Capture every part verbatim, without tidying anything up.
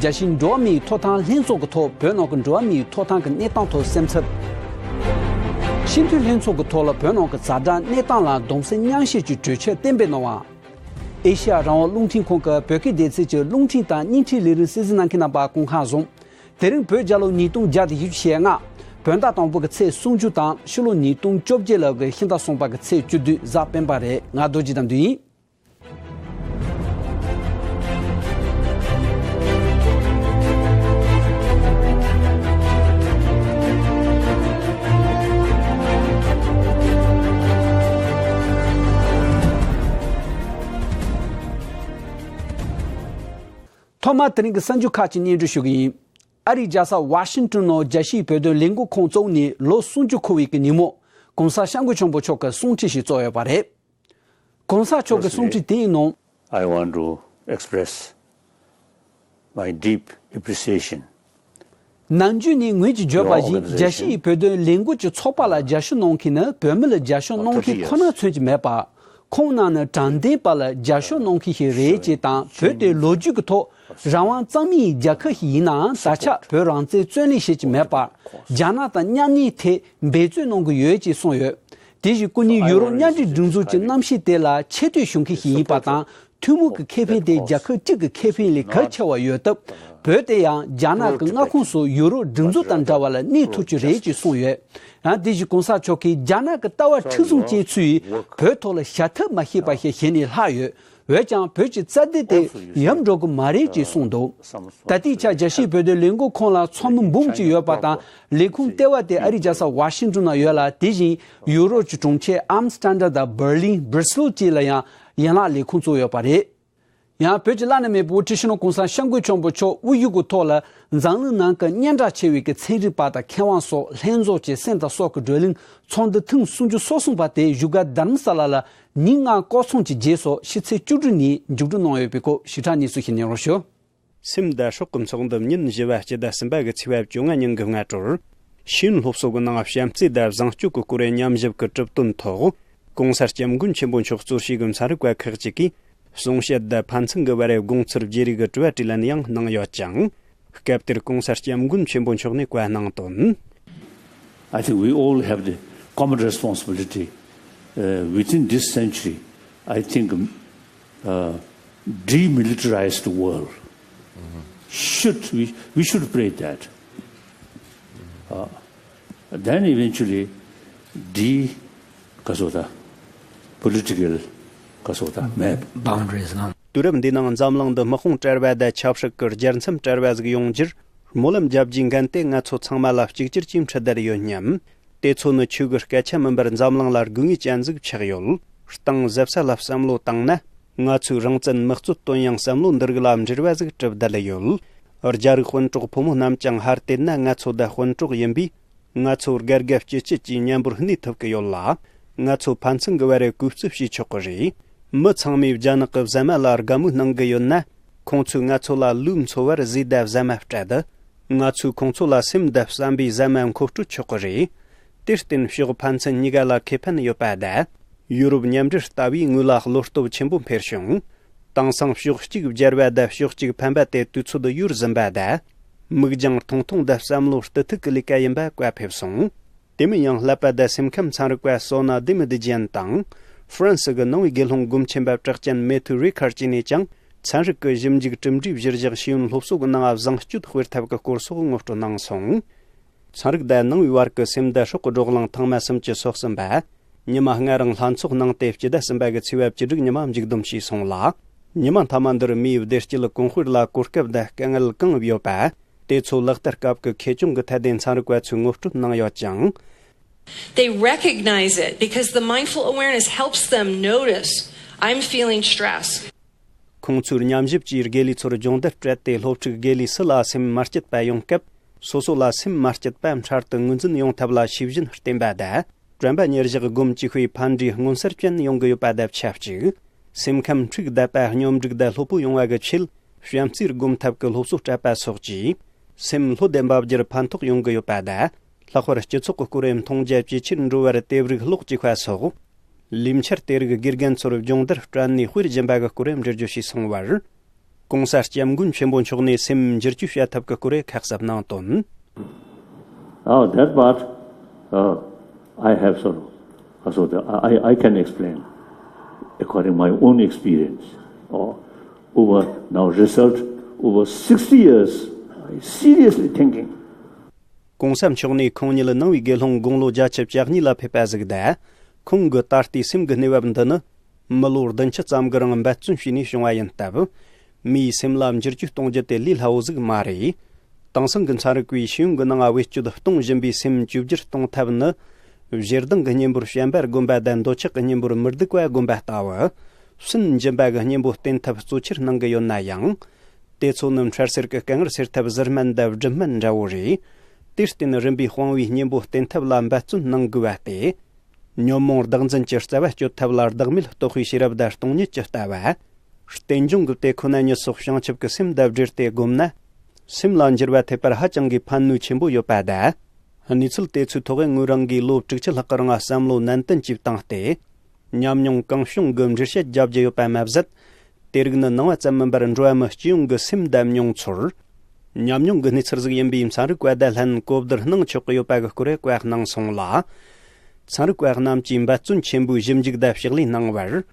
རྒྱལ་སྤྱིའི་འགྲོ་བ་མིའི་ཐོབ་ཐང་ལྷན་ཚོགས་ཀྱི་ཐོག་བོད་ནང་གི་འགྲོ་བ་མིའི་ཐོབ་ཐང་གི་གནས་སྟངས་ཐོག་སེམས་འཚབ། སྤྱི་འཐུས་ལྷན་ཚོགས་ཀྱི་ཐོག་ལ་བོད་ནང་གི་ཛ་དྲག་གནས་སྟངས་ལ་གདུང་སེམས་མཉམ་སྐྱེད་ཀྱི་གྲོས་ཆོད་གཏན་འབེབས་གནང་བ། ཨེ་ཤེ་ཡ་རང་དབང་རླུང་འཕྲིན་ཁང་གི་བོད་སྐད་སྡེ་ཚན་གྱི་རླུང་འཕྲིན་དང་བརྙན་འཕྲིན་ལས་རིམ་གསན་གཟིགས་གནང་མཁན་རྣམ་པ་སྐུ་ཁམས་བཟང་། དེ་རིང་བོད་རྒྱལ་ལོ་ཉིས་སྟོང་བརྒྱ་དང་བཞི་བཅུ་ཞེ་ལྔ། བོད་ཟླ་དང་པོ་གི་ཚེས་སུམ་ཅུ་དང་ཕྱི་ལོ་ཉིས་སྟོང་བཅོ་བརྒྱད་ལོ་གི་ཕྱི་ཟླ་གསུམ་པ་གི་ཚེས་བཅུ་བདུན། གཟའ་སྤེན་པ་རེད། ང་རྡོ་རྗེ་དམ་དུ་ཡིན། ཐོག་མར་དེ་རིང་གི་གསར་འགྱུར་ཁག་ཅིག་སྙན་སྒྲོན་ཞུ་གི་ཡིན། ཨ་རིའི་རྒྱལ་ས་ཝ་ཤིང་ཏོན་ནང་རྒྱལ་སྤྱིའི་བོད་དོན་ལས་འགུལ་ཁང་བཙུགས་ནས་ལོ་སུམ་ཅུ་འཁོར་བའི་གི་ཉིན་མོ། གོང་ས་སྐྱབས་མགོན་ཆེན་པོ་མཆོག་གི་གསུང་འཕྲིན་ཞིག་བསྩལ་ཡོད་པ་རེད། གོང་ས་མཆོག་གི་གསུང་འཕྲིན་དེའི་ནང་། I want to express my deep appreciation. ནམ་རྒྱུན་ནས་ངོས་ཀྱིས་བརྗོད་པ་བཞིན། རྒྱལ་སྤྱིའི་བོད་དོན་ལས་འགུལ་གྱི་ཚོགས་པ་ལ་རྒྱབ་སྐྱོར་གནང་མཁན་ནི་བོད་མི་ལ་རྒྱབ་སྐྱོར་གནང་མཁན་ཁོ་ན་མཚོན་གྱི་མེད་པར། ཁོང་རྣམས་ནི་དྲང་བདེན་པ་ལ་རྒྱབ་སྐྱོར་གནང་མཁན་ཞིག་རེད་ཅེས་དང་། བོད་དེ་ལོ་རྒྱུས་ཀྱི་ཐོག་རང་དབང་གཙང་མའི་རྒྱལ་ཁབ་ཞིག་ཡིན་ནའང་། ད་ཆ་བོད་རང་བཙན་བརྩོན་ལེན་བྱེད་ཀྱི་མེད་པར། རྒྱ་ནག་དང་མཉམ་གནས་ཐད་འབད་བརྩོན་གནང་གི་ཡོད་ཅེས་གསུངས་ཡོད། དེ་བཞིན་སྐུ་ཉིད་ཡུ་རོབ་མཉམ་འབྲེལ་སྒྲིག་འཛུགས་ཀྱི་རྣམ་ཤེས་དེ་ལ་ཆེ་བསྟོད་ཞུ་མཁན་ཞིག་ཡིན་པ་དང་། ཐུན་མོང་གི་ཁེ་ཕན་དེ་རྒྱལ་ཁབ་གཅིག་གི་ཁེ་ཕན་ལས་གལ་ཆེ་བ་ཡོད་སྟབས། བོད་དེ་ཡང་རྒྱ་ནག་གི་མངའ་ཁོངས་སུ་ཡུ་རོབ་སྒྲིག་འཛུགས་དང་འདྲ་བ་ལ་གནས་ཐུབ་རྒྱུ་རེད་ཅེས་གསུངས་ཡོད། ཡང་དེ་བཞིན་གོང་ས་མཆོག་གིས། རྒྱ་ནག་གི་ལྟ་བ་མཁྲེགས་བཟུང་ཅན་ཚོས་བོད་ཐོག་ལ་བྱ་ཐབས་མ་ཤེས་པ་ཞིག་བྱས་ནས་ལྷག་ཡོད། འོན་ཀྱང་བོད་ཀྱི་རྩ་དོན་དེ་ཡལ་འགྲོ་གི་མ་རེད་ཅེས་གསུངས་འདུག་ད་ལྟའི་ཆར་རྒྱལ་སྤྱིའི་བོད་དོན་ལས་འགུལ་ཁང་ལ་ཚོགས་མི་འབུམ་གཅིག་ཡོད་པ་དང་། ལས་ཁུངས་ལྟེ་བ་དེ་ཨ་རིའི་རྒྱལ་ས་ཝ་ཤིང་ཏོན་ན་ཡོད་ལ། དེ་བཞིན་ཡུ་རོབ་ཀྱི་གྲོང་ཁྱེར་ཨམ་སི་ཏྲ་ཌམ་དང་། འབར་ལིན། སྦྲུ་སེལ་བཅས་ལ་ཡང་ཡན་ལག་ལས་ཁུངས་བཙུགས་ཡོད་པ་རེད། ཡང་བོད་ཀྱི་བླ་ན་མེད་པའི་དབུ་ཁྲིད་སྤྱི་ནོར་གོང་ས་སྐྱབས་མགོན་ཆེན་པོ་མཆོག་དབུ་བཞུགས་ཀྱི་ཐོག་ལ། འཛམ་གླིང་ནང་གི་སྙན་གྲགས་ཆེ་བའི་གི་ཚན་རིག་པ་དང་མཁས་དབང་སོགས་ལྷན་ཚོགས་ཀྱི་སེམས་དང་སྲོག་གི་བགྲོ་གླེང་ཚོགས་འདུ་ཐེངས་སུམ་ཅུ་སོ་གསུམ་པ་དེ་བཞུགས་སྒར་རྡ་རམ་ས་ལ་ལ་ཉིན་ལྔ་འགོ་ཚོགས་ཀྱི་རྗེས་སུ་ཕྱི་ཚེས་བཅུ་དྲུག་ཉིན་མཇུག་སྒྲིལ་གནང་ཡོད་པའི་སྐོར་ཞིབ་ཕྲ་གནས་ཚུལ་ཞིག་སྙན་སྒྲོན་ཞུ། སེམས་དང་སྲོག་གི་ཚོགས་འདུ་ཉིན་བཞི་པ་སྤྱི་ཟླ་གསུམ་པ་གི་ཚེས་པ་བཅོ་ལྔ་ཉིན་གྱི་སྔ་དྲོར། ཤེས་ཡོན་སློབ་གསོ་གི་ནང་བྱམས་བརྩེ་དང་བཟང་སྤྱོད་ཀྱི་སྐོར་ཉམས་ཞིབ་ཀྱི་གྲུབ་དོན་ཐོག་གོང་ས་སྐྱབས་མགོན་ཆེན་པོ་མཆོག་གཙོས་བྱས་ཀྱི་ཚན་རིག་པ་ཁག་ཅིག་གིས་གསུང་བཤད་དང་ཕན་ཚུན་གྱི་བར་དགོངས་ཚུལ་བརྗེ་རེས་ཀྱི་དྲི་བ་དྲིས་ལན་ཡང་གནང་ཡོད་ཅིང་། སྐབས་དེར་གོང་ས་སྐྱབས་མགོན་ཆེན་པོ་མཆོག་ནས་བཀའ་གནང་དོན། I think we all have the common responsibility, uh, within this century, I think, uh, demilitarized world. Should we, we should pray that. Uh, then eventually, de ག་སོ་ད། Political ག་སོ་ད་མེད། Boundaries ནང་། དུས་རབས་འདིའི་ནང་འཛམ་གླིང་འདི་དམག་དཔུང་བྲལ་བ་དང་ཆབ་སྲིད་ཀྱི་རྒྱལ་མཚམས་བྲལ་བ་ཟིག་ཡོང་རྒྱུར་སྨོན་ལམ་རྒྱབ་རྒྱུའི་འགན་དེ་ང་ཚོ་ཚང་མ་ལ་གཅིག་གྱུར་གྱིས་འཁྲི་བསྡད་ཡོད་སྙམ། དེ་ཚོ་ནི་ཆོས་གི་སྐད་ཆ་མིན་པར་འཛམ་གླིང་ལ་དགོས་ངེས་ཅན་ཟིག་ཆགས་ཡོད། གཏིང་ཟབ་ས་ལ་བསམ་བློ་བཏང་ན། ང་ཚོའི་རང་བཙན་མི་རྩོད་དོན་ཡང་བསམ་བློ་འདི་རིགས་ལ་འབྲེལ་བ་ཟིག་གྲུབ་བསྡད་ཡོད། རྒྱ་རིགས་སྤུན་གྲོགས་ཕོ་མོ་རྣམས་ཀྱང་ཧར་བལྟས་ན་ང་ཚོ་དང་སྤུན་གྲོགས་ཡིན་པས། ང་ཚོ་དགའ་དགའ་སྐྱིད་སྐྱིད་ཀྱིས་མཉམ་པོར་གནས་ཐུབ་ཀྱི་ཡོད་ལ། ང་ཚོ་ཕན་ཚུན་གྱི་བར་གུས་བརྩི་བྱེད་ཆོག་གི་རེད། མི་ཚང་མས་རྒྱ་ནག་གི་ཟ་མ་ལ་དགའ་མོས་གནང་གི་ཡོད་ན། ཁོང་ཚོས་ང་ཚོ་ལ་ལུས་འཚོ་བར་ཟས་དང་ཟ་མ་སྤྲད་དེ། ང་ཚོས་ཁོང་ཚོ་ལ་སེམས་དང་བསམ་པའི་ཟ་མ་མཁོ་སྤྲོད་ཆོག་གི་རེད། དེར་བརྟེན་ཕྱོགས་ཕན་ཚུན་གཉིས་ཀ་ལ་ཁེ་ཕན་ཡོད་པ་དང་། ཡུ་རོབ་མཉམ་འབྲེལ་ལྟ་བུས་ངོས་ལ་བློ་སྟོབས་ཆེན་པོ་འཕེལ་བྱུང་། དེང་སང་ཕྱོགས་གཅིག་བརྒྱལ་བ་དང་ཕྱོགས་གཅིག་ཕན་པ་དེ་དུས་ཚོད་ཡུལ་ཟིན་པ་དང་། མིག་རྒྱང་ཐུང་ཐུང་དང་བསམ་བློ་རྟུལ་ཐུག་གི་ལས་ཀ་ཡིན་པ་བཀའ་ཕེབས་སོང་། དེ་མིན་ཡང་ཀླད་པ་དང་སེམས་ཁམས་ཚན་རིག་པ་སོ་ན་ལྡེ་མི་ལྡེ་ཇན་དང་། ཧྥ་རན་སི་གི་ནང་པའི་དགེ་སློང་སྒོམ་ཆེན་པ་གྲགས་ཅན་མེ་ཐུ་རི་ཁར་བཅས་ནས་ཀྱང་ཚན་རིག་གི་ཞིབ་འཇུག་གྲུབ་འབྲས་གཞིར་བཞག་ཤེས་ཡོན་སློབ་གསོ་གི་ནང་བཟང་སྤྱོད་སྤེལ་ཐབས་ཀྱི་སྐོར་སོགས་ངོ་སྤྲོད་གནང་སོང་། ཚན་རིག་དང་ནང་པའི་བར་གྱི་སེམས་དང་སྲོག་གི་བགྲོ་གླེང་ཐེངས་མ་སུམ་ཅུ་སོ་གསུམ་པ། ཉི་མ་ལྔ་རིང་ལྷན་ཚོགས་གནང་སྟེ་སྤྱི་ཟླ་གསུམ་པ་གི་ཚེས་པ་བཅུ་དྲུག་ཉི་མ་མཇུག་བསྡོམས་བྱས་སོང་ལ། ཉི་མ་མཐའ་མ་འདིར་མིའི་བདེ་སྐྱིད་གོང་སྤེལ་ལ་གོ་སྐབས་དང་དཀའ་ངལ་གང་ཡོད་པ། དེ་ཚོ་ལག་བསྟར་སྐབས་ཀྱི་ཁེ་གྱོང་གི་ཐད་དེ་ཚན་རིག་པ་ཚོས་ངོ་སྤྲོད་གནང་ཡོད་ཅིང་། They recognize it because the mindful awareness helps them notice, "I'm feeling stress." ཁོང་ཚོས་ཉམས་ཞིབ་ཀྱིས་དགེ་ལས་ཚོར་སྦྱོང་བརྡར་སྤྲད་དེ། སློབ་ཕྲུག་དགེ་ལས་སུ་ལ་སེམས་མ་སྐྱིད་པ་ཡོང་སྐབས། སོ་སོ་ལ་སེམས་མ་སྐྱིད་པ་འཕྲལ་དུ་ངོས་འཛིན་ཡོང་ཐབས་ལ་ཤེས་བཞིན་བསྟེན་པ་དང་། དྲན་པ་ཉེར་བཞག་སྒོམ་ཅིག་ཤོས་ཕན་འབྲས་མངོན་གསལ་ཅན་ཡོང་གི་ཡོད་པ་དང་ཆབས་ཅིག་སེམས་ཁམས་འཁྲུག་བསྡད་པ་སྙོམས་སྒྲིག་དང་སློབ་པོ་ཡོང་བ་གི་ཆེད། བྱམས་བརྩེའི་སྒོམ་ཐབས་ཀྱི་སློབ་གསོ་སྤྲད་པ་སོགས་ཀྱིས། སེམས་ལྷོད་དེ་འབབ་རྒྱུར་ཕན་ཐོགས་ཡོང་གི་ཡོད་པ་དང་། ལྷག་པར་སྤྱི་ཚོགས་ཀྱི་སྐོར་མཐོང་རྒྱ་ཇེ་ཆེར་འགྲོ་བར་དེབ་རིགས་ཀློག་ཅེས་པ་སོགས། ལས་འཆར་དེ་རིགས་དགེ་རྒན་ཚོར་སྦྱོང་བརྡར་སྤྲད་ནས་དཔེར་སྦྱིན་པ་གི་སྐོར་འགྲེལ་བརྗོད་བྱས་སོང་བར། ༸གོང་ས་༸སྐྱབས་མགོན་ཆེན་པོ་མཆོག་ནས་སེམས་འགྱུར་བཅོས་བྱ་ཐབས་ཀྱི་སྐོར་ཁ་གསབ་གནང་དོན། Oh, that part, uh, I have sort of, uh, sort of, I, I can explain according my own experience. Or over now result, over sixty years, I seriously thinking. ༸གོང་ས་མཆོག་ནས་ཁོང་ཉིད་ནང་པའི་དགེ་སློང་དགུང་ལོ་བརྒྱད་ཅུ་གྱ་གཉིས་ལ་ཕེབས་པ་ཟིག་དང་། ཁོང་གི་ད་ལྟའི་སེམས་ཀྱི་གནས་བབ་འདི་ནི། མི་ལོ་བདུན་ཅུ་ཙམ་གྱི་རིང་འབད་བརྩོན་བྱས་ནས་བྱུང་བ་ཡིན་སྟབས། མིའི་སེམས་ལ་འགྱུར་བཅོས་གཏོང་རྒྱུ་དེ་ལས་སླ་བོ་ཟིག་མ་རེད། དེང་སང་གི་ཚན་རིག་པས་ཤེས་ཡོན་གྱི་ནང་བེད་སྤྱོད་གཏོང་བཞིན་པའི་སེམས་བཅོས་བསྒྱུར་གཏོང་ཐབས་ནི། ཞེ་སྡང་གི་གཉེན་པོར་བྱམས་པར་བསྒོམ་པ་དང་འདོད་ཆགས་ཀྱི་གཉེན་པོར་མི་སྡུག་པ་བསྒོམ་པ་ལྟ་བུ། སུན་འབྱིན་པ་གི་གཉེན་པོ་བསྟེན་ཐབས་གཙོ་ཆེར་གནང་གི་ཡོད་ན་ཡང་། དེ་ཚོ་ནི་འཕྲལ་སེལ་གྱི་དཀའ་ངལ་སེལ་ཐབས་གཟུར་སྨན་དང་སྦྲུམ་སྨན་འདྲ་བོ་རེད། དེར་བརྟེན་རིམ་པས་སྤང་བའི་གཉེན་པོ་བསྟེན་ཐབས་ལ་འབད་བརྩོན་གནང་དགོས་པ་སྟེ། ཉོན་མོངས་བདག་འཛིན་གྱི་རྩ་བ་གཅོད་ཐབས་ལ་བདག་མེད་རྟོགས་པའི་ཤེས་རབ་དང་སྟོང་ཉིད་ཀྱི་ལྟ་བ། རྟེན་འབྱུང་གི་དེ་ཁོ་ན་ཉིད་སོགས་བྱང་ཆུབ་ཀྱི་སེམས་དང་འབྲེལ་ཏེ་བསྒོམས་ན། སེམས་ལ་འགྱུར་བ་ཐེབས་པར་ཧ་ཅང་གི་ཕན་ནུས་ཆེན་པོ་ཡོད་པ་དང་། གནས་ཚུལ་དེ་ཚོའི་ཐོག་ངོས་རང་གིས་ལོ་དྲུག་ཅུ་ལྷག་གི་རིང་བསམ་བློ་ནན་ཏན་གྱིས་བཏང་སྟེ། ཉམས་མྱོང་གང་བྱུང་གི་འགྲེལ་བཤད་བརྒྱབ་རྒྱུ་ཡོད་པ་མ་ཟད། དེ་རིགས་ནི་ནང་པ་ཙམ་མིན་པར་འགྲོ་བ་མི་སྤྱི་ཡོངས་ཀྱི་སེམས་དང་མྱོང་ཚོར། ཉམས་མྱོང་གི་གནས་ཚུལ་ཟིག་ཡིན་པས་ཚན་རིག་པ་དང་ལྷན་གོ་བསྡུར་གནང་ཆོག་གི་ཡོད་པ་གི་སྐོར་བཀའ་གནང་སོང་ལ། ཚན་རིག་པ་རྣམས་ཀྱིས་འབད་བརྩོན་ཆེན་པོས་ཞིབ་འཇུག་དང་ཕྱག་ལས་གནང་བར།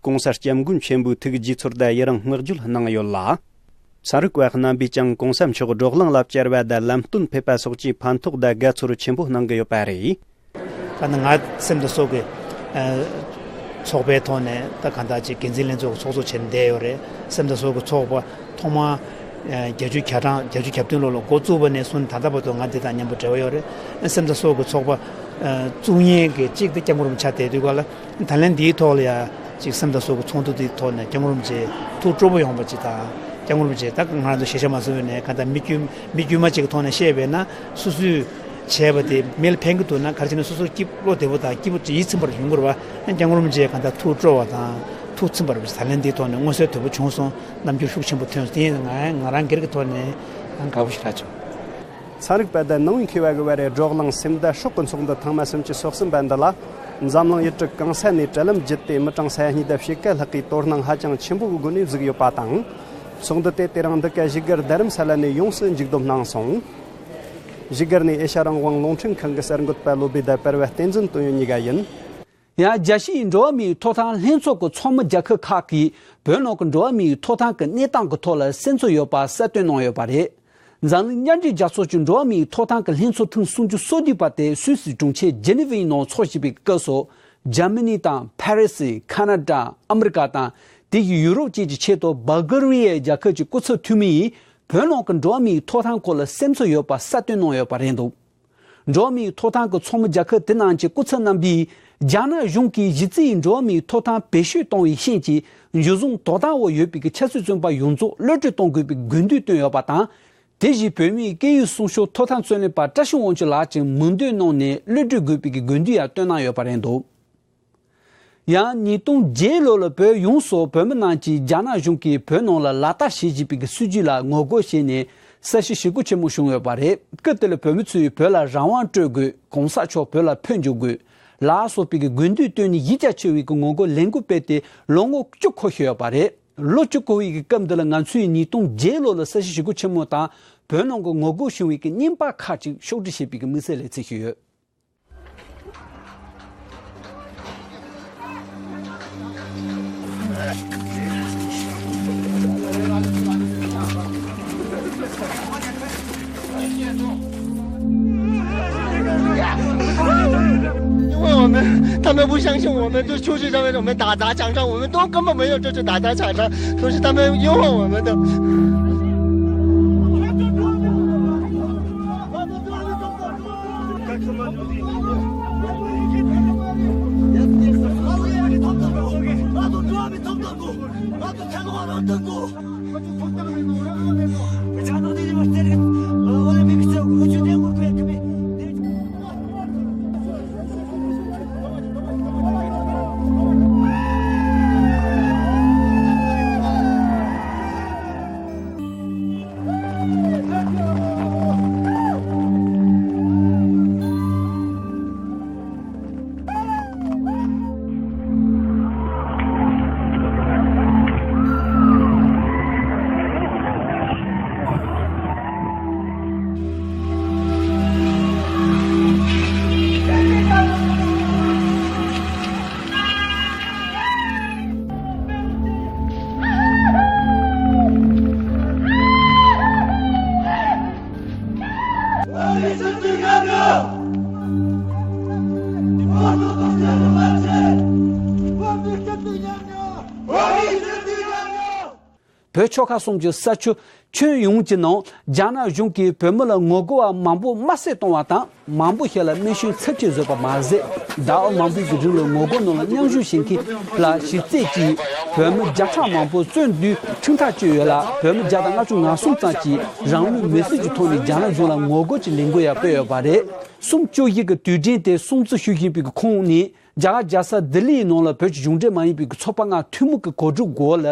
༸གོང་ས་༸སྐྱབས་མགོན་ཆེན་པོས་ཐུགས་དགྱེས་ཚོར་དང་ཡི་རང་བསྔགས་བརྗོད་གནང་ཡོད་ལ། ཚན་རིག་པ་རྣམ་པས་ཀྱང་༸གོང་ས་མཆོག་བགྲོ་གླེང་ལ་བཅར་བ་དང་ལམ་སྟོན་ཕེབས་པ་སོགས་ཀྱིས་ཕན་ཐོགས་དང་དགའ་ཚོར་ཆེན་པོ་གནང་གི་ཡོད་པ་རེད། ད་ནི་ང་སེམས་དང་སྲོག་གི་ཚོགས་པའི་ཐོག་ནས་ད་གང་ལྟར་ཅིག་འགན་འཛིན་ལྷན་ཚོགས་ཀྱི་ཚོགས་གཙོ་བྱས་ནས་བསྡད་ཡོད་རེད། སེམས་དང་སྲོག་གི་ཚོགས་པ་ཐོག་མར་བརྒྱད་ཅུ་གྱ་གྲངས་བརྒྱད་ཅུ་གྱ་བདུན་ལོ་ལ་འགོ་བཙུགས་པ་ནས་བཟུང་ད་ལྟ་བར་དུ་ང་འདི་དང་མཉམ་པོ་འབྲེལ་བ་ཡོད་རེད། སེམས་དང་སྲོག་གི་ཚོགས་པ་བཙུགས་མཁན་གྱི་གཅིག་དེ་སྐྱབས་མགོན་རིན་པོ་ཆེ་བསྡད་དུས་ག་ལ། ད་ལན་འདིའི་ཐོག་ལ་ཡ་ཅིག་སེམས་དང་སྲོག་གི་ཚོགས་འདུ་འདིའི་ཐོག་ནས་སྐྱབས་མགོན་རིན་པོ་ཆེ་ཐུགས་སྤྲོ་པོ་ཡོང་བ་ཅིག་དང་། སྐྱབས་མགོན་རིན་པོ་ཆེ་ད་ང་རང་ཚོ་ཤེས་བྱ་མ་བཟུང་བའི་ནས་གང་ལྟར་མི་དཀྱུས་མི་དཀྱུས་མ་ཅིག་གི་ཐོག་ནས་བཤད་པས་ན་སོ་སོས་བྱས་པ་དེ་མི་ལ་ཕན་གྱི་འདུག་ན་ག་རེ་བྱས་ན་སོ་སོ་སྐྱིད་བློ་བདེ་པོ་དང་སྐྱིད་པོ་ཡིད་ཚིམ་པར་ཡོང་དགོས་རེད་བ། སྐྱབས་མགོན་རིན་པོ་ཆེ་གང་ལྟར་ཐུགས་སྤྲོ་བ་དང་ཐུགས་ཚིམ་པར་ད་ལན་འདིའི་ཐོག་ནས་མངོན་གསལ་དོད་པོ་བྱུང་སོང་། རྣམ་འགྱུར་ཤུགས་ཆེན་པོ་ཐོན་སོང་། དེ་ཡིན་ང་ང་རང་སྒེར་གྱི་ཐོག་ནས་ཡང་དགའ་པོ་ཞིག་རག་བྱུང་། ཚན་རིག་པ་དང་ནང་པའི་མཁས་པ་གི་བར་རེ་བགྲོ་གླེང་སེམས་དང་སྲོག་གི་ཚོགས་འདུ་ཐེངས་མ་སུམ་ཅུ་སོ་གསུམ་པ་འདི་ལ་འཛམ་གླིང་ཡུལ་གྲུ་གང་ས་ནས་དྲ་ལམ་བརྒྱུད་དེ་མི་གྲངས་ས་ཡ་གཉིས་དང་ཕྱེད་ཀ་ལྷག་གིས་དོ་སྣང་ཧ་ཅང་ཆེན་པོ་གི་སྒོ་ནས་གཟིགས་ཡོད་པ་དང་། ཚོགས་འདུ་དེ་དེ་རིང་འདི་ག་བཞུགས་སྒར་རྡ་རམ་ས་ལ་ནས་ཡོངས་སུ་མཇུག་བསྡོམས་གནང་སོང་། བཞུགས་སྒར་ནས་ཨེ་ཤ་རང་དབང་རླུང་འཕྲིན་ཁང་གི་གསར་འགོད་པ་བློ་བྷེ་དང་བར་བ་བསྟན་འཛིན་དོན་ཡོད་གཉིས་ཀ་ཡིན། ཡང་རྒྱལ་སྤྱིའི་འགྲོ་བ་མིའི་ཐོབ་ཐང་ལྷན་ཚོགས་ཀྱི་ཚོགས་མི་རྒྱལ་ཁབ་ཁག་གིས་བོད་ནང་གི་འགྲོ་བ་མིའི་ཐོབ་ཐང་གི་གནས་སྟངས་ཀྱི་ཐོག་ལ་སེམས་གསོ་ཡོད་པ་གསལ་སྟོན་གནང་ཡོད་པ་རེད། འཛམ་གླིང་མཉམ་འབྲེལ་རྒྱལ་ཚོགས་ཀྱི་འགྲོ་བ་མིའི་ཐོབ་ཐང་གི་ལྷན་ཚོགས་ཐེངས་སུམ་ཅུ་སོ་བརྒྱད་པ་དེ་སུད་སི་གྲོང་ཁྱེར་ཇེ་ནི་ཝའི་ནང་འཚོགས་བཞིན་པའི་སྐབས་སུ། འཇར་མ་ནི་དང་ཕ་རི་སི། ཁ་ན་ཌ། ཨ་མི་རི་ཀ་དང་། དེ་བཞིན་ཡུ་རོབ་བཅས་ཀྱི་ཆེད་དུ་བལ་གྷ་རི་ཡའི་རྒྱལ་ཁབ་ཀྱི་སྐུ་ཚབ་འཐུས་མི་ཡིས་བོད་ནང་གི་འགྲོ་བ་མིའི་ཐོབ་ཐང་སྐོར་ལ་སེམས་གསོ་ཡོད་པ་གསལ་སྟོན་གནང་ཡོད་པ་རེད་འདུག་འགྲོ་བ་མིའི་ཐོབ་ཐང་གི་ཚོགས་མི་རྒྱལ་ཁབ་དེ་རྣམས་ཀྱི་སྐུ་ཚབ་རྣམ་པས་རྒྱ་ནག་གཞུང་གིས་གཞི་རྩའི་འགྲོ་བ་མིའི་ཐོབ་ཐང་བེད་སྤྱོད་གཏོང་བའི་རྐྱེན་གྱིས་འཇུ་བཟུང་དོ་དམ་འོག་ཡོད་པའི་ཆབ་སྲིད་བཙོན་པ་ཡོངས་རྫོགས་གློད་གྲོལ་གཏོང་དགོས་པའི་དགོས་འདུན་བཏོན་ཡོད་པ་དང་། དེ་བཞིན་བོད་མིའི་སྐད་ཡིག་སྲུང་སྐྱོབ་ཐོབ་ཐང་རྩོད་ལེན་པ་བཀྲ་ཤིས་དབང་ཕྱུག་ལགས་ཀྱིས་མོས་མཐུན་གནང་ནས་གློད་གྲོལ་དགོས་པའི་དགོས་འདུན་ཡང་བཏོན་གནང་ཡོད་པ་རེད་འདུག་ཡང་ཉིས་སྟོང་བརྒྱད་ལོ་ལ་བོད་ཡོངས་སུ་བོད་མི་རྣམས་ཀྱིས་རྒྱ་ནག་གཞུང་གིས་བོད་ནང་ལ་ལག་བསྟར་བྱེད་བཞིན་པའི་སྲིད་ཇུས་ལ་ངོ་རྒོལ་བྱས་ནས་གསལ་བཤད་ཞུ་སྒོ་ཆེན་མོ་བྱུང་ཡོད་པ་རེད། སྐབས་དེ་ལ་བོད་མི་ཚོས་བོད་ལ་རང་དབང་སྤྲོད་དགོས། གོང་ས་མཆོག་བོད་ལ་ཕེབས་འབྱོར་དགོས། ལ་སོགས་པའི་དགོས་འདུན་བཏོན་ནས་ཡིག་ཆ་ཆེ་བའི་ངོ་རྒོལ་ལས་འགུལ་སྤེལ་ཏེ་ལོ་ངོ་བཅུ་འཁོར་བཞིན་ཡོད་པ་རེད། ལོ་བཅུ་འཁོར་བའི་སྐབས་འདི་ལ་ང་ཚོས་ཉིས་སྟོང་བརྒྱད་ལོ་ལ་གསལ་བཤད་ཞུ་སྒོ་ཆེན་མོ་དང་བོད་ནང་གི་ངོ་རྒོལ་བྱུང་བའི་རྙིང་པ་ཁག་ཅིག་ཕྱོགས་སྒྲིག་བྱེད་པའི་དམིགས་བསལ་ལས་ཚིག་ཞུས་ཡོད། 因为我们，他们不相信我们，就出去上面我们打砸抢杀，我们都根本没有这次打砸抢杀，都是他们冤枉我们的。བོད་ཆོལ་ཁ་གསུམ་གྱི་ས་ཆ་ཁྱོན་ཡོངས་ཀྱི་ནང་རྒྱ་ནག་གཞུང་གིས་བོད་མི་ལ་ངོ་རྒོལ་བ་མང་པོ་དམར་གསོད་གཏོང་བ་དང་མང་པོ་ཞིག་ལ་རྨས་སྐྱོན་ཚབས་ཆེ་བཟོས་པ་མ་ཟད། ཟླ་བ་མང་པོའི་གི་རིང་ལ་ངོ་རྒོལ་ནང་ལ་མཉམ་ཞུགས་བྱེད་མཁན་ལ་གཞི་རྩའི་གི་བོད་མི་བརྒྱ་ཕྲག་མང་པོ་བཙོན་དུ་ཁྲིམས་ཐག་གཅོད་ཡོད་ལ། བོད་མི་བརྒྱ་དང་ལྔ་བཅུ་ང་གསུམ་ཙམ་གྱིས་རང་ལུས་མེར་སྲེག་གི་ཐོག་ནས་རྒྱ་ནག་གཞུང་ལ་ངོ་རྒོལ་གྱི་ལས་འགུལ་ཡང་སྤེལ་ཡོད་པ་རེད། གསུམ་བཅུ་བཞི་གི་དུས་དྲན་དེ་སྲུང་བརྩི་ཞུ་བཞིན་པའི་གི་ཁོངས་ནས། རྒྱ་གར་རྒྱལ་ས་ལྡི་ལིའི་ནང་ལ་བོད་ཀྱི་གཞུང་འབྲེལ་མ་ཡིན་པའི་གི་ཚོགས་པ་ལྔ་ཐུན་མོང་གི་གོ་སྒྲིག་འོག་ལ་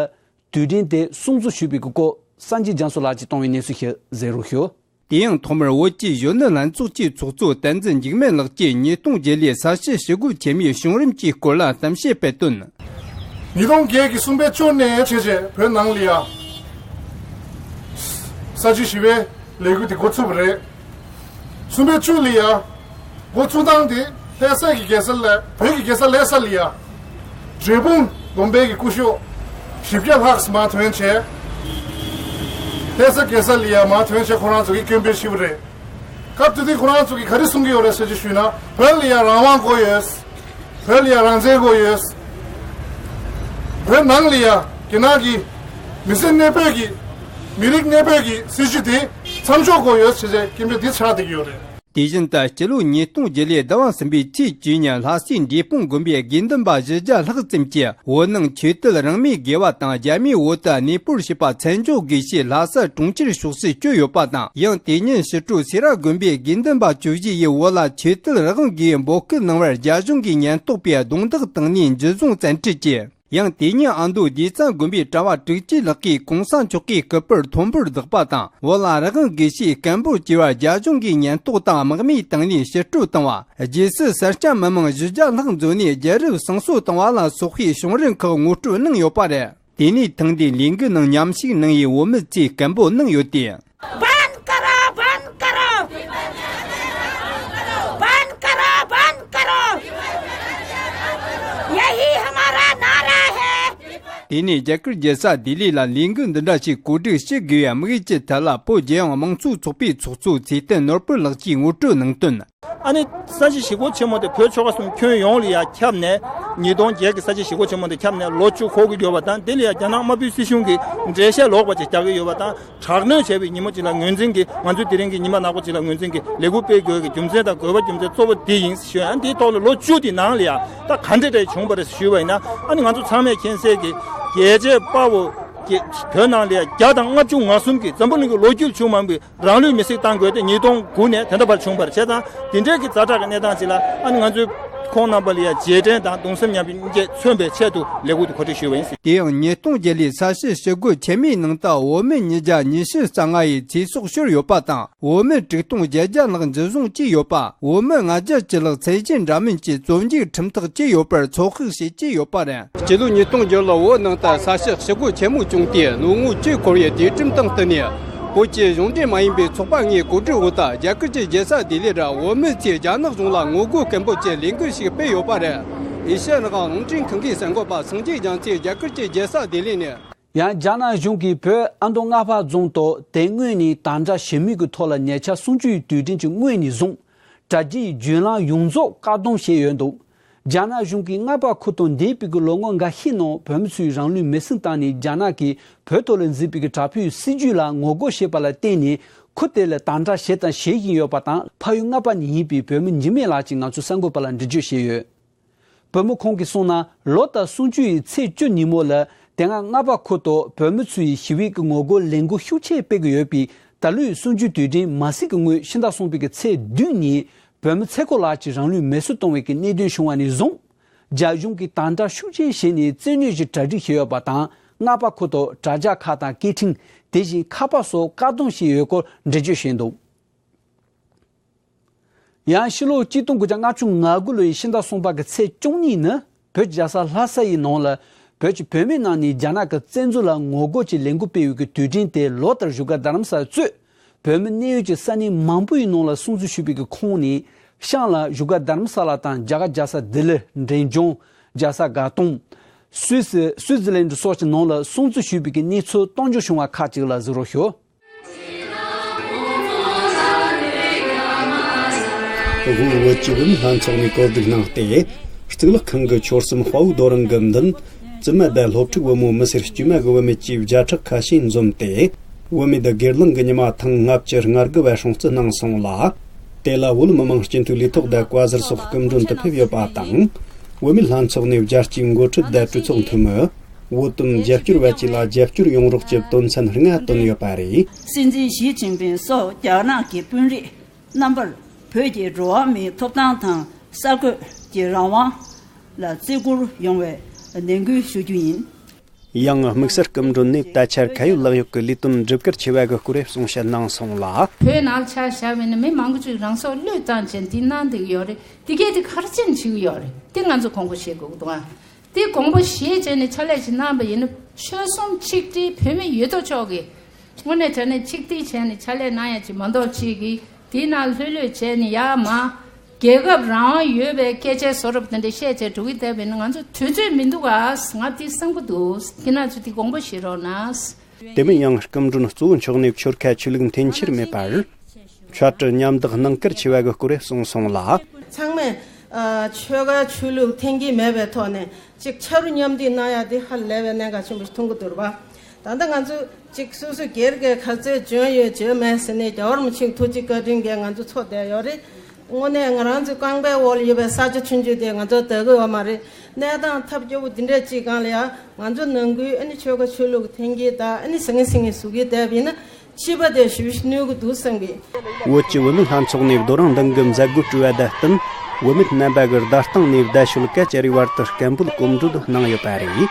དུས་དྲན་དེ་སྲུང་བརྩི་ཞུས་པའི་གི་སྐོར་སངས་རྒྱས་རྒྱ་མཚོ་ལགས་ཀྱིས་གཏོང་བའི་གནས་ཚུལ་ཞིག་གཟིགས་རོགས་ཞུ། དེ་ཡང་ཐོག་མར་བོད་ཀྱི་གཞོན་ནུ་ལྷན་ཚོགས་ཀྱི་ཚོགས་གཙོ་བསྟན་འཛིན་འཇིགས་མེད་ལགས་ཀྱིས་ཉིས་སྟོང་བརྒྱད་ལོའི་ས་བྱི་ཞི་རྒོལ་ཆེན་མོའི་བྱུང་རིམ་གྱི་སྐོར་ལ་གཏམ་བཤད་སྤེལ་དོན། ཉིས་སྟོང་བརྒྱད་ཀྱི་གསུམ་པའི་བཅུ་ནས་བྱས་རྗེས་བོད་ནང་ལ་ཡ་ས་བྱི་ཞི་བའི་ལས་འགུལ་དེ་འགོ་ཚུགས་པ་རེད། གསུམ་པའི་བཅུ་ལ་ཡ་འགོ་ཚུགས་སྟངས་དེ་ལྷ་ས་གི་རྒྱལ་ས་ལ་བོད་ཀྱི་རྒྱལ་ས་ལྷ་ས་ལ་ཡ་འབྲས་སྤུངས་དགོན་པའི་གི་སྐུ་ཞབས་བཞི་བརྒྱ་ལྷག་མར་ཐོན་བྱས། ལྷ་ས་རྒྱལ་ས་ལ་ཡ་མར་ཐོན་བྱས་ཁོ་རང་ཚོ་གི་སྐད་འབོད་ཞུས་པ་རེད། སྐབས་དེ་དུས་ཁོ་རང་ཚོ་གིས་ག་རེ་གསུང་གི་ཡོད་རེད་ཟེར་ཅིག་ཞུས་ན། བོད་ལ་ཡ་རང་དབང་དགོས་ཡོད། བོད་ལ་ཡ་རང་བཙན་དགོས་ཡོད། བོད་ནང་ལ་ཡ་རྒྱ་ནག་གི་མི་སེར་གནས་སྤོས་ཀྱི་མི་རིགས་གནས་སྤོས་ཀྱི་སྲིད་བྱུས་དེ་མཚམས་འཇོག་དགོས་ཡོད་ཟེར་བྱས་སྐད་འབོད་འདི་ཆགས་བསྡད་ཀྱི་ཡོད་རེད། དེ་བཞིན་དུ་སྤྱི་ལོ་ཉིས་སྟོང་བརྒྱད་ལོའི་ཟླ་བ་གསུམ་པའི་ཚེས་བཅུ་ཉིན་ལྷ་སའི་འབྲས་སྤུངས་དགོན་པའི་དགེ་འདུན་པ་བཞི་བརྒྱ་ལྷག་ཙམ་གྱིས་བོད་ནང་ཆོས་དད་རང་མོས་དགེ་བ་དང་རྒྱ་མིའི་འོག་ཏུ་གནས་སྤོར་བྱས་པ་མཚམས་འཇོག་དགོས་ཞེས་ལྷ་ས་གྲོང་ཁྱེར་ཕྱོགས་སུ་བསྐྱོད་ཡོད་པ་དང་། ཡང་དེ་ཉིན་ཕྱི་དྲོ་སེ་ར་དགོན་པའི་དགེ་འདུན་པ་བཅུ་བཞི་ཡིས་བོད་ལ་ཆོས་དད་རང་དབང་དགོས་འབོད་སྐུལ་གནང་བར་རྒྱ་གཞུང་གིས་ཉེན་རྟོག་པས་རྡུང་རྡེག་བཏང་ནས་འཇུ་བཟུང་བཙན་ཁྲིད་བྱས། ཡང་དེ་ཉིན་ཨ་མདོ་སྡེ་ཚན་དགོན་པའི་གྲྭ་བ་དྲུག་ཅུ་ལྷག་གིས་གོང་ས་མཆོག་གི་སྐུ་པར་མཐོན་པོར་བརྡེགས་པ་དང་། བོད་ལ་རང་དབང་དགོས་ཞེས་སྐད་འབོད་བྱས་པར་རྒྱ་གཞུང་གིས་ཉེན་རྟོག་དང་དམག་མི་བཏང་ནས་ཕྱིར་སྤྲོད་བཏང་བ། རྗེས་སུ་སེར་སྐྱ་མི་མང་བཞི་བརྒྱ་ལྷག་འཛོམས་ནས་རྒྱལ་རབས་སྲུང་སྐྱོབ་བཏང་བ་ལ་སོགས་པའི་བྱུང་རིམ་ཁག་ངོ་སྤྲོད་གནང་ཡོད་པ་རེད། དེ་ནས་ཐེངས་འདིའི་ལས་འགུལ་ནང་མཉམ་ཞུགས་གནང་བའི་བོད་མི་ཚོས་སྐད་འབོད་གནང་ཡོད་དེ། बंद करो, बंद करो। बंद करो, बंद करो। यही हमारा नारा है। དེ་ནས་རྒྱ་གར་རྒྱལ་ས་ལྡི་ལི་ལ་ལས་འགུལ་འདི་འདྲ་ཞིག་གོ་སྒྲིག་བྱེད་དགོས་པའི་དམིགས་ཡུལ་གྱི་ཐད་ལ་བོད་རྒྱལ་ཡོངས་དམངས་གཙོའི་ཚོགས་པའི་ཚོགས་གཙོ་ཚེ་བརྟན་ནོར་བུ་ལགས་ཀྱིས་ངོ་སྤྲོད་གནང་དོན། ཨ་ནི་ས་བྱི་ཞི་རྒོལ་ཆེན་མོ་དེ་བོད་ཆོལ་ཁ་གསུམ་ཁྱོན་ཡོངས་ལ་ཡ་ཁྱབ་ནས། ཉིས་སྟོང་བརྒྱད་ཀྱི་ས་བྱི་ཞི་རྒོལ་ཆེན་མོ་དེ་ཁྱབ་ནས་ལོ་བཅུ་འཁོར་གྱི་ཡོད་པ་དང་། དེ་ལ་ཡ་རྒྱ་ནག་དམར་པོའི་སྲིད་གཞུང་གིས་འགྲེལ་བཤད་ལོག་པ་ཅིག་རྒྱག་གི་ཡོད་པ་དང་། དྲག་གནོན་བྱས་པའི་ཉིན་མོ་གཅིག་ལ་ངོས་འཛིན་གྱིས། ང་ཚོས་དེ་རིང་གི་ཉི་མ་ནག་པོ་གཅིག་ལ་ངོས་འཛིན་གྱིས་ལས་འགུལ་སྤེལ་དགོས་ཀྱི་རྒྱུ་མཚན་དང་དགོས་པ་རྒྱུ་མཚན་གཙོ་བོ་འདི་ཡིན་ཞུ་ཡ། འདིའི་ཐོག་ལ་ལོ་བཅུ་དེའི་ནང་ལ་ཡ་ད་ག་འདྲ་འདྲ་བྱུང་བ་རེད་ཞུས་པ་ཡིན་ན། ཨ་ནི་ང་ཚོ་ཚང་མས་མཁྱེན་གསལ་གྱི་རྒྱལ་གཅེས་དཔའ་བོ་གི་བོད་ནང་ལ་ཡ་བརྒྱ་དང་ལྔ་བཅུ་ང་གསུམ་གྱིས་འཛམ་བུ་གླིང་གི་ལོ་རྒྱུས་བྱུང་མ་མྱོང་བའི་རང་ལུས་མེར་སྲེག་བཏང་དགོས་ཏེ། ཉིས་སྟོང་དགུ་ནས་ད་ལྟ་བར་བྱུང་བ་རེད། བྱས་ཙང་དེ་འདྲའི་གི་ཛ་དྲག་གི་གནས་སྟངས་ཅིག་ལ་ཨ་ནི་ང་ཚོས་ཁོང་རྣམ་པ་ལ་ཡ་རྗེས་དྲན་དང་གདུང་སེམས་མཉམ་སྐྱེད་མཚོན་པའི་ཆེད་དུ་ལས་འགུལ་དེ་གོ་སྒྲིག་ཞུས་པ་ཡིན། དེ་ཡང་ཉིས་སྟོང་བརྒྱད་ལོའི་ས་བྱི་ཞི་རྒོལ་ཆེན་མོའི་ནང་དུ་བོད་མི་ཉིས་བརྒྱ་ཉི་ཤུ་རྩ་ལྔ་ཡིས་ཚེ་སྲོག་ཤོར་ཡོད་པ་དང་། བོད་མི་དྲུག་སྟོང་བརྒྱད་བརྒྱ་ལྷག་འཇུ་བཟུང་བྱས་ཡོད་པ། བོད་མི་ལྔ་བརྒྱ་བཅུ་ལྷག་བཙན་ཤེད་འདྲ་མིན་གྱིས་བཙོན་འཇུག་ཁྲིམས་ཐག་བཅད་ཡོད་པར་ཚོད་དཔག་བྱེད་ཀྱི་ཡོད་པ་རེད། སྤྱི་ལོ་ཉིས་སྟོང་བརྒྱད་ལོར་བོད་ནང་དུ་ས་བྱི་ཞི་རྒོལ་ཆེན་མོ་བྱུང་སྟེ། ལོ་ངོ་བཅུ་འཁོར་བའི་དུས་དྲན་དང་བསྟུན་ནས། བོད་ཀྱི་གཞུང་འབྲེལ་མ་ཡིན་པའི་ཚོགས་པ་ལྔའི་གོ་སྒྲིག་འོག་ཏུ། རྒྱ་གར་གྱི་རྒྱལ་ས་ལྡི་ལི་རུ་བོད་མི་ཚོས་རྒྱ་ནག་གཞུང་ལ་ངོ་རྒོལ་སྐད་འབོད་ཀྱི་ལས་འགུལ་ཞིག་སྤེལ་ཡོད་པ་རེད། ཨེ་ཤ་ཡ་རང་དབང་རླུང་འཕྲིན་ཁང་གི་གསར་འགོད་པ་སངས་རྒྱས་རྒྱ་མཚོས་རྒྱ་གར་གྱི་རྒྱལ་ས་ལྡི་ལི་ནས། ཡང་རྒྱ་ནག་གཞུང་གིས་བོད་ཨ་མདོ་རྔ་པ་རྫོང་དུ་དེ་སྔོན་ནས་དམ་དྲག་ཞུ་མུས་ཀྱི་ཐོག་ལ་ཉེ་ཆར་གསུམ་བཅུའི་དུས་དྲན་གྱི་སྔོན་ནས་བཟུང་དྲ་རྒྱའི་བརྒྱུད་ལམ་ཡོངས་རྫོགས་བཀག་སྡོམ་བྱས་ཡོད་འདུག་རྒྱ་ནག་གཞུང་གིས་རྔ་པ་ཁུལ་དུ་འདས་པའི་གི་ལོ་ངོ་འགའ་ཤས་ནང་བོད་མི་ཚོས་རང་ལུས་མེར་སྲེག་བཏང་ནས། རྒྱ་ནག་གིས་བོད་ཐོག་ལ་འཛིན་པའི་གི་དྲག་པོའི་སྲིད་ཇུས་ལ་ངོ་རྒོལ་བྱས་པ་ལ་བརྟེན་ནས། ཁུལ་དེ་ལ་དམ་དྲག་བྱས་དང་བྱེད་བཞིན་ཡོད་པ་དང་། ཕ་ཡུལ་རྔ་པ་ནས་ཡིན་པའི་བོད་མི་འཇིགས་མེད་ལགས་ཀྱིས་ང་ཚོའི་གསར་འགོད་པ་ལ་འགྲེལ་བརྗོད་བྱས་ཡོད། བུ་མོ་ཁོང་གིས་གསུངས་ན། ལོ་ལྟར་གསུམ་བཅུ་ཡི་ཚེས་བཅུ་ཉིན་མོ་ལ་དེ་སྔ་རྔ་པ་ཁུལ་དུ་བོད་མི་ཚོས་ཞི་བའི་གི་ངོ་རྒོལ་ལས་འགུལ་ཤུགས་ཆེ་སྤེལ་གྱི་ཡོད་པས། ད་ལོའི་གསུམ་བཅུའི་དུས་དྲན་མ་ཟིན་གྱི་སྔོན་ཕྱི་ཟླ་གསུམ་པའི་གི་ཚེས་བདུན་ཉིན་བོད་མི་ཚེ་སྐོར་ལགས་ཀྱིས་རང་ལུས་མེར་སྲེག་གཏོང་བའི་གི་གནད་དོན་བྱུང་བ་ནས་བཟུང་། རྒྱ་གཞུང་གིས་དམ་དྲག་ཤུགས་ཆེ་བྱས་ནས་བཙན་གནོན་གྱི་གྲ་སྒྲིག་བྱས་ཡོད་པ་དང་། རྔ་པ་ཁུལ་དུ་དྲ་རྒྱ་ཁག་དང་སྐད་འཕྲིན། དེ་བཞིན་ཁ་པར་སོགས་བཀག་སྡོམ་བྱས་ཡོད་སྐོར་འགྲེལ་བརྗོད་བྱས་འདུག་ཡང་ཕྱི་ལོ་གཅིག་སྟོང་དགུ་བརྒྱ་ལྔ་བཅུ་ང་དགུ་ལོའི་ཕྱི་ཟླ་གསུམ་པ་གི་ཚེས་བཅུ་གཉིས་ནི། བོད་ཀྱི་རྒྱལ་ས་ལྷ་ས་ཡི་ནང་ལ་བོད་ཀྱི་བུད་མེད་རྣམས་ནས་རྒྱ་ནག་གི་བཙན་འཛུལ་ལ་ངོ་རྒོལ་གྱི་ལས་འགུལ་སྤེལ་བའི་གི་དུས་དྲན་དེ་ལོ་ལྟར་བཞུགས་སྒར་རྡ་རམ་ས་ལ་གཙོས། བོད་མི་གནས་ཡུལ་གྱི་ས་གནས་མང་པོའི་ནང་ལ་སྲུང་བརྩི་ཞུས་པའི་གི་ཁོངས་ནས། ཤང་ལ་བཞུགས་སྒར་རྡ་རམ་ས་ལ་དང་། རྒྱ་གར་རྒྱལ་ས་ལྡི་ལི། འབྲས་ལྗོངས། རྒྱལ་ས་དགའ་སྟོན། སུད་སི། སུའུ་ཙི་ལན་སོགས་ཀྱི་ནང་ལ་སྲུང་བརྩི་ཞུས་པའི་གི་གནས་ཚུལ་གཏོང་རྒྱུ་བྱུང་བ་ཁག་ཅིག་ལ་གཟིགས་རོགས་ཞུ། དབུས་བོད་ཀྱི་བུད་མེད་ལྷན་ཚོགས་ནས་གོ་སྒྲིག་གནང་སྟེ། གཙུག་ལག་ཁང་གི་ཆོལ་གསུམ་དཔའ་བོའི་རྡོ་རིང་གི་མདུན། བཙུན་མ་དང་སློབ་ཕྲུག་བུ་མོ་མི་སེར་དཀྱུས་མ་གི་བུད་མེད་ཀྱིས་བརྒྱ་ཕྲག་ཁ་ཤས་འཛོམས་ཏེ། བུད་མེད་དང་སྒེར་ལངས་ཀྱི་ཉི་མ་ཐེངས་ལྔ་བཅུ་ང་དགུ་བ་སྲུང་བརྩི་གནང་སོང་ལ། དེ་ལ་བོད་མི་མང་སྤྱི་འཐུས་ལས་ཐོག་དང་བཀའ་ཟུར་སོགས་སྐུ་མགྲོན་དུ་ཕེབས་ཡོད་པ་དང་། བུད་མེད་ལྷན་ཚོགས་ནས་བརྒྱ་ཆའི་འགོ་ཁྲིད་དང་གྲོས་ཚོགས་འཐུས་མི། བོད་དོན་རྒྱབ་སྐྱོར་བ་བཅས་ལ་རྒྱབ་སྐྱོར་ཡོང་རོགས་ཀྱི་དོན་ཚན་ལྔ་བཏོན་ཡོད་པ་རེད། སྲིད་འཛིན་ཞི་ཅིན་ཕིང་སོགས་རྒྱ་ནག་གི་དཔོན་རིགས་རྣམ་པར་བོད་ཀྱི་འགྲོ་བ་མིའི་ཐོབ་ཐང་དང་གསར་འགོད་ཀྱི་རང་དབང་ལ་བརྩི་བཀུར་ཡོང་བའི་ནན་སྐུལ་ཞུ་རྒྱུ་ཡིན། ཡང་དམིགས་བསལ་སྐུ་མགྲོན་ནས་ད་ཆར་ཁ་ཡོད་ལག་ཡོད་ཀྱི་ལས་དོན་སྒྲུབ་སྐར་ཆེ་བ་གི་སྐོར་གསུང་བཤད་གནང་སོང་ལ། བོད་ནང་ཆ་བཞག་པ་ཡིན་ན་མི་མང་པོ་ཅིག་རང་སྲོག་བློས་བཏང་བྱས་འདི་གནང་བསྡད་ཀྱི་ཡོད་རེད། དེ་གས་དེ་ག་རེ་བྱས་ནས་བྱེད་ཀྱི་ཡོད་རེད། དེ་ང་ཚོ་དགོངས་པ་བཞེས་དགོས་ཀྱི་འདུག་ཨ། དེ་དགོངས་པ་བཞེས་བྱས་ནས་ཕྱག་ལས་ཅིག་གནང་བ་ཡིན་ན། ཆོལ་གསུམ་ཆིག་སྒྲིལ་བོད་མི་ཡོད་དོ་ཅོག་གི་དངོས་གནས་དྲང་གནས་ཆིག་སྒྲིལ་བྱས་ནས་ཕྱག་ལས་གནང་ཡ་ཅིག་མ་གཏོགས། ཅིག་གིས་དེའི་ནང་ལྷོད་ལྷོད་བྱས་ནས་ཡར་མར་རྒྱལ་ཁབ་རང་དབང་ཡོད་པའི་སྐད་ཆ་བཟོ་འདྲ་དེ་འདྲ་བཤད་བྱས་འགྲོ་གི་བསྡད་པ་ཡིན་ན། ང་ཚོ་དུས་ཚོད་མི་འདུག་ཨ། ང་དེ་བསམ་གྱི་འདུག་ཁྱེད་རང་ཚོ་དེ་དགོངས་པ་བཞེས་རོགས་གནང་། དེ་མིན་ཡང་སྐུ་མགྲོན་གཙོ་བོ་མཆོག་ནས་ཆོལ་ཁ་ཆོས་ལུགས་འཐེན་འཁྱེར་མེད་པར། ཆོས་དད་མཉམ་དུ་གནང་བཀུར་ཆེ་བ་གི་སྐོར་གསུངས་སོང་ལ། ཚང་མས་ཨ་ཆོལ་ཁ་ཆོས་ལུགས་འཐེན་གྱི་མེད་པའི་ཐོག་ནས་ཅིག་ཆ་རུ་མཉམ་འདུས་གནང་ཡ་དེ་ཧ་ལས་པའི་གནད་འགག་ཆེན་པོ་ཞིག་མཐོང་གི་འདུག་ར་བ། ད་ལྟ་ང་ཚོ་ཅིག་སོ་སོ་སྒེར་གྱི་ག་ཚོད་འཇོན་ཡོད་འཇོན་མེད་ཟེར་ནས། རྒྱལ་བ་རིན་པོ་ཆེའི་ཐུགས་རྗེ་བཀའ་དྲིན་གྱིས་ང་ཚོ་འཚོ་བསྡད་ཡོད་རེད། དངོས་གནས་ང་རང་ཚོའི་རྐང་པའི་འོག་ལ་ཡོད་པའི་ས་ཆ་ཆུང་ཆུང་དེ་ང་ཚོ་དགའ་གི་ཡོད་མ་རེད། གནས་སྟངས་ཐབས་སྐྱོ་པོ་འདི་འདྲ་ཅིག་སྒང་ལ་ཡ། ང་ཚོ་ནང་ཁུལ་ཨ་ནི་ཆོལ་ཁ་ཆོས་ལུགས་འཐེན་གྱི་དང་། ཨ་ནི་ཟང་ངེ་ཟིང་ངེ་བཟོ་གི་བསྡད་པ་ཡིན་ན། སྤྱི་པ་དེ་ཞེ་པོ་ཅིག་གནོད་ཀྱི་འདུག་བསམ་གི། བོད་ཀྱི་བུད་མེད་ལྷན་ཚོགས་ནས་རྡོ་རིང་གདན་གྱི་མཛད་སྒོ་གྲོལ་བ་དང་བསྟུན། བུད་མེད་རྣམ་པ་གིས་རྡ་སྟེང་ནས་རྡ་ཤོད་སྐད་ཅེ་རིའི་བར་དུ་སྐད་འབོད་གོམ་བགྲོད་གནང་ཡོད་པ་རེད།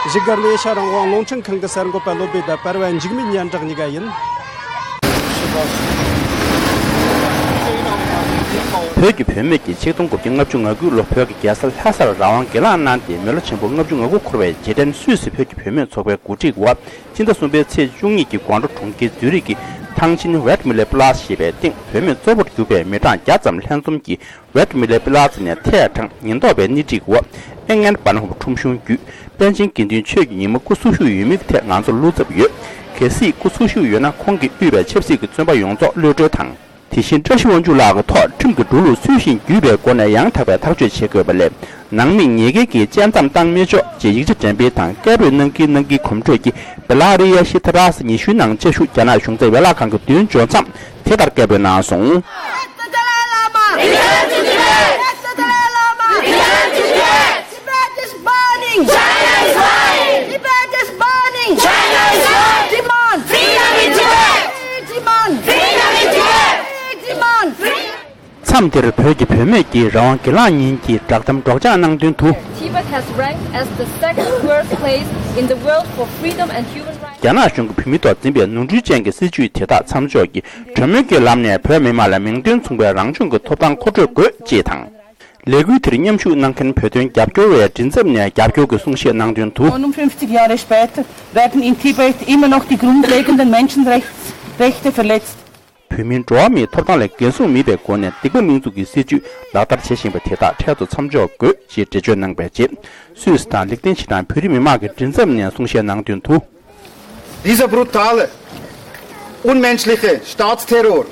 བཞུགས་སྒར་ལས་ཤ་རང་དབང་རླུང་འཕྲིན་ཁང་གི་གསར་འགོད་པ་བློ་བྷེ་དང་པར་བ་འཇིགས་མེད་སྙན་གྲགས་གཉིས་ཀ་ཡིན། བོད་ཀྱི་བུད་མེད་ཀྱིས་ཆིག་སྟོང་དགུ་བརྒྱ་ལྔ་བཅུ་ང་དགུ་ལོ་བོད་ཀྱི་རྒྱལ་ས་ལྷ་སར་རང་དབང་སྒེར་ལངས་གནང་སྟེ་མི་ལོ་ཆེན་པོ་ལྔ་བཅུ་ང་དགུ་འཁོར་བའི་རྗེས་དྲན་སུད་སི་བོད་ཀྱི་བུད་མེད་ཚོགས་པའི་གོ་སྒྲིག་འོག་སྤྱི་ཟླ་གསུམ་པའི་ཚེས་བཅུ་གཉིས་ཀྱི་ཀོང་ཀྲོ་གྲོང་ཁྱེར་ཛུ་རིག་གི་ཐང་ཆེན་ཝེད་མི་ལེ་པི་ལཱ་སི་ཞེས་པའི་སྟེང་བུད་མེད་གཙོ་བོར་གྱུར་པའི་མི་གྲངས་བརྒྱ་ཙམ་ལྷན་འཛོམས་ཀྱིས། ཝེད་མི་ལེ་པི་ལཱ་ཙི་ནས་ཐད་དྲངས་ཉེན་རྟོག་པའི་སྣེ་ཁྲིད་འོག་ཨེང་ཨེན་པ་ན་ཧོབ་ཁྲོམ་གཞུང་བརྒྱུད་པཎ་ཆེན་དགེ་འདུན་ཆོས་ཀྱི་ཉིན་མོ་སྐུ་འཚོ་བཞུགས་ཡོད་མིན་གྱི་ཐད་ང་ཚོར་བློ་འཚབ་ཡོད། གལ་སྲིད་སྐུ་འཚོ་བཞུགས་ཡོད་ན་ཁོང་གིས་དབུས་པའི་ཆབ་སྲིད་ཀྱི་བཙོན་པ་ཡོངས་རྫོགས་གློད་གྲོལ་དང་། དེ་བཞིན་བཀྲ་ཤིས་དབང་ཕྱུག་ལགས་ཀྱི་ཐོག་ཁྲིམས་ཀྱི་འགྲོ་ལུགས་ཚུལ་བཞིན་བརྒྱུད་པའི་སྒོ་ནས་ཡང་དག་པའི་ཐག་གཅོད་བྱེད་དགོས་པ་ལས། ནང་མི་ཉེས་འགེལ་གྱིས་དཔྱད་མཚམས་བཏང་མི་ཆོག་ཅེས་ཡིག་ཆ་འགྲེམས་སྤེལ་དང་སྐད་འབོད་གནང་གིན་གནང་གིན་གོམ་བགྲོད་ཀྱིས་བེ་ལ་རི་ཡ་ཤི་ཐ་ར་སི་ཉི་ཤུའི་ནང་བཅའ་བཞུགས་རྒྱ་ནག་གཞུང་ཚབ་ཡན་ལག་ཁང་གི་མདུན་འབྱོར་མཚམས་དེ་ལྟར་སྐད་འབོད་གནང་སོང་། Let the Dalai Lama! Return to Tibet! Let the Dalai Lama! Return to Tibet! Tibet is burning! China is lying! Tibet is burning! China is lying! Demand! Freedom in Tibet! Demand! Freedom in Tibet! Demand! Freedom! མཚམས་འདིར་བོད་ཀྱི་བུད་མེད་ཀྱིས་རང་དབང་སྒེར་ལངས་ཉིན་གྱི་བསྒྲགས་གཏམ་སྒྲོག་སྦྱང་གནང་དོན་དུ། Tibet has ranked as the second worst place in the world for freedom and human rights. རྒྱ་ནག་གཞུང་གིས་བོད་མིའི་ཐོག་འཛིན་པའི་ནོར་འཁྲུལ་ཅན་གྱི་སྲིད་བྱུས་དེ་དག་མཚམས་འཇོག་གིས་གྲོས་མོལ་གྱི་ལམ་ནས་བོད་མི་མང་ལ་མིང་དོན་མཚུངས་པའི་རང་སྐྱོང་གི་ཐོབ་ཐང་མཁོ་སྤྲོད་དགོས་ཅེས་དང་། ལས་འགུལ་དེར་མཉམ་ཞུགས་གནང་མཁན་བོད་དོན་རྒྱབ་སྐྱོར་བའི་མགྲིན་ཚབ་ནས་རྒྱབ་སྐྱོར་གྱི་གསུང་བཤད་གནང་དོན་དུ། Neunundfünfzig Jahre später werden in Tibet immer noch die grundlegenden Menschenrechte verletzt. བོད་མིའི་འགྲོ་བ་མིའི་ཐོབ་ཐང་ལ་འགན་སྲུང་མེད་པའི་སྒོ་ནས་སྡིག་པ་མིང་འཛུགས་ཀྱི་སྲིད་བྱུས་ལག་བསྟར་བྱེད་བཞིན་པ་དེ་དག་འཕྲལ་དུ་མཚམས་འཇོག་དགོས་ཞེས་འགྲེལ་བརྗོད་གནང་པའི་རྗེས། སུད་སི་དང་ལིག་ཏེན་ཤི་ཊན་བོད་རིགས་མི་མང་གི་མགྲིན་ཚབ་ནས་གསུང་བཤད་གནང་དོན་དུ། Dieser brutale, unmenschliche Staatsterror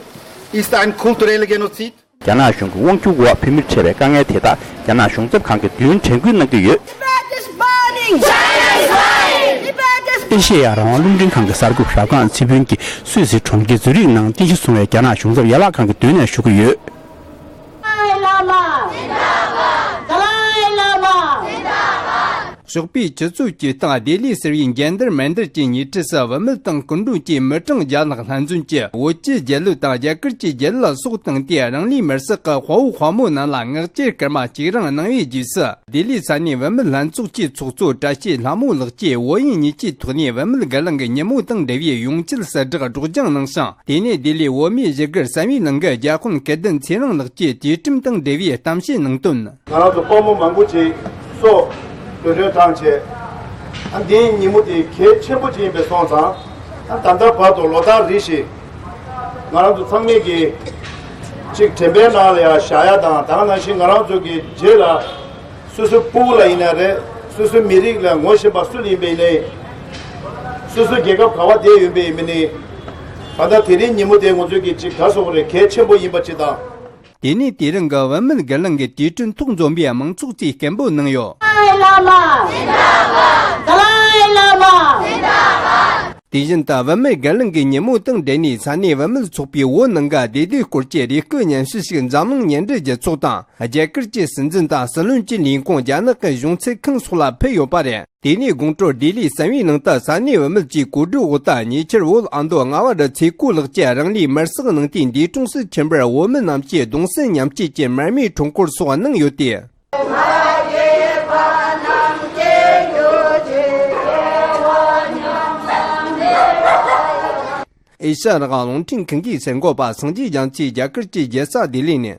ist ein kultureller Genozid. རྒྱ་ནག་གཞུང་གི་དབང་སྒྱུར་འོག་བོད་མིར་འཕྲད་པའི་དཀའ་ངལ་དེ་དག་རྒྱ་ནག་གཞུང་ཚབ་ཁང་གི་མདུན་དྲན་སྐུལ་གནང་གི་ཡོད། Tibet is burning! China is lying! Tibet is ཨེ་ཤེ་ཡ་རང་དབང་རླུང་འཕྲིན་ཁང་གི་གསར་འགོད་ཞབས་ཁང་ཚེ་ཕུན་གྱིས་སུད་སི་གྲོང་ཁྱེར་ཛུ་རིག་ནང་རྟེན་གཞི་བཟུང་བའི་རྒྱ་ནག་གཞུང་ཚབ་ཡན་ལག་ཁང་གི་མདུན་ནས་ཞུ་གི་ཡོད། Dalai Lama! Dalai Lama! ཞོགས་པའི་ཆུ་ཚོད་བཅུ་སྟེང་ལྡི་ལི་ཟེར་བའི་འགལ་ཟླར་མནྡལ་གྱི་ཉེ་འཁྲིས་སུ་བུད་མེད་དང་སྐུ་མགྲོན་གྱིས་མི་གྲངས་བརྒྱ་ལྷག་ལྷན་འཛོམས་ཀྱིས་བོད་ཀྱི་རྒྱལ་གླུ་དང་རྒྱ་གར་གྱི་རྒྱལ་གླུ་ལ་སྲོག་བཏང་སྟེ། རང་ལུས་མེར་སྲེག་གི་དཔའ་བོ་དཔའ་མོ་རྣམས་ལ་ངག་བཅད་སྐར་མ་གཅིག་རིང་གནང་བའི་རྗེས་སུ། ལྡི་ལིའི་ས་གནས་བུད་མེད་ལྷན་ཚོགས་ཀྱི་ཚོགས་གཙོ་བཀྲ་ཤིས་ལྷ་མོ་ལགས་ཀྱིས་བོད་དབྱིན་གཉིས་ཀྱི་ཐོག་ནས་བུད་མེད་དགེ་ལགས་ཀྱི་ཉིན་མོ་དང་འབྲེལ་བའི་ཡོངས་ཁྱབ་གསལ་བསྒྲགས་སྒྲོག་སྦྱང་གནང་ཞིང་། དེ་ནས་ལྡི་ལིའི་བོད་མིའི་བཞུགས་སྒར་བསམ་ཡས་གླིང་གི་རྒྱ་དཔོན་སྐལ་ལྡན་ཚེ་རིང་ལགས་ཀྱིས་དུས་ཁྲིམས་དང་འབྲེལ་བའི་གཏམ་བཤད་གནང་དོན། ང་རང་ཚོ་དཔའ་མོ་མང་པོ་ཅིག་སྲོག་བློས་གཏོང་བཏང་བྱས། ཨ་འདིའི་ཉིན་མོ་དེ་གལ་ཆེན་པོ་ཅིག་ཡིན་པའི་སོང་ཙང་། ཨ་ད་ལྟ་བར་དུ་ལོ་ལྟར་རེ་བཞིན་ང་རང་ཚོ་ཚང་མས་ཀྱི་ཅིག་དྲན་པའི་ནང་ལ་ཡང་བཞག་ཡ་དང་། ད་ག་ནང་བཞིན་ང་རང་ཚོ་གི་རྗེས་ལ་སོ་སོའི་སྤུ་གུ་ལ་ཡིན་ན་རེད། སོ་སོའི་མི་རིགས་ལ་ངོ་ཤེས་པ་སུ་ལ་ཡིན་པ་ཡིན་ནའི། སོ་སོའི་རྒྱལ་ཁབ་ག་བ་བསྡད་ཡོད་པ་ཡིན་པ་ནའི། ད་ལྟ་དེ་རིང་ཉིན་མོ་དེ་ང་ཚོས་ཀྱི་ཅིག་ག་རེ་ཟེར་དགོས་རེད། གལ་ཆེན་པོ་ཡིན་པ་ཅིག་དང་། དེ་ནས་དེ་རིང་གི་བུད་མེད་སྒེར་ལངས་ཀྱི་དུས་དྲན་ཐོག་འཛོམས་པའི་མང་ཚོགས་ཚོས་སྐད་འབོད་གནང་ཡོད། ལ་མ། དཱ་ལའི་བླ་མ། དེ་བཞིན་དུ་བུད་མེད་སྒེར་ལངས་ཀྱི་ཉིན་མོ་དང་འབྲེལ་ནས་ས་གནས་བུད་མེད་ཚོགས་པའི་བོད་ནང་གི་བདེ་སྡུག་སྐོར་གྱི་རེ་སྐུལ་སྙན་ཞུ་ཞིག་འཛམ་གླིང་ཉེ་འབྲེལ་རྒྱལ་ཚོགས་དང་རྒྱ་གར་གྱི་སྲིད་འཛིན་དང་སྲིད་བློན་གྱི་ལས་ཁུངས། རྒྱ་ནག་གི་གཞུང་ཚབ་ཁང་སོགས་ལ་ཕུལ་ཡོད་པ་རེད། དེ་ནས་དགོང་དྲོ་ལྡི་ལིའི་གསན་བྱའི་ནང་དུ་ས་གནས་བུད་མེད་ཀྱི་གོ་སྒྲིག་འོག་ཏུ་ཉེ་ཆར་བོད་ཨ་མདོ་རྔ་བ་རུ་ཚེ་སྐོར་ལགས་ཀྱིས་རང་ལུས་མེར་སྲེག་གནང་དུས་འདས་གྲོངས་སུ་ཕྱིན་པར་བོད་མི་རྣམས་ཀྱིས་གདུང་སེམས་མཉམ་སྐྱེད་ཀྱི་མར་མེའི་འཕྲུལ་འཁོར་སོགས་གནང་ཡོད་དེ། ཨེ་ཤ་ཡ་རང་དབང་རླུང་འཕྲིན་ཁང་གི་གསར་འགོད་པ་སངས་རྒྱས་རྒྱ་མཚོས་རྒྱ་གར་གྱི་རྒྱལ་ས་ལྡི་ལི་ནས།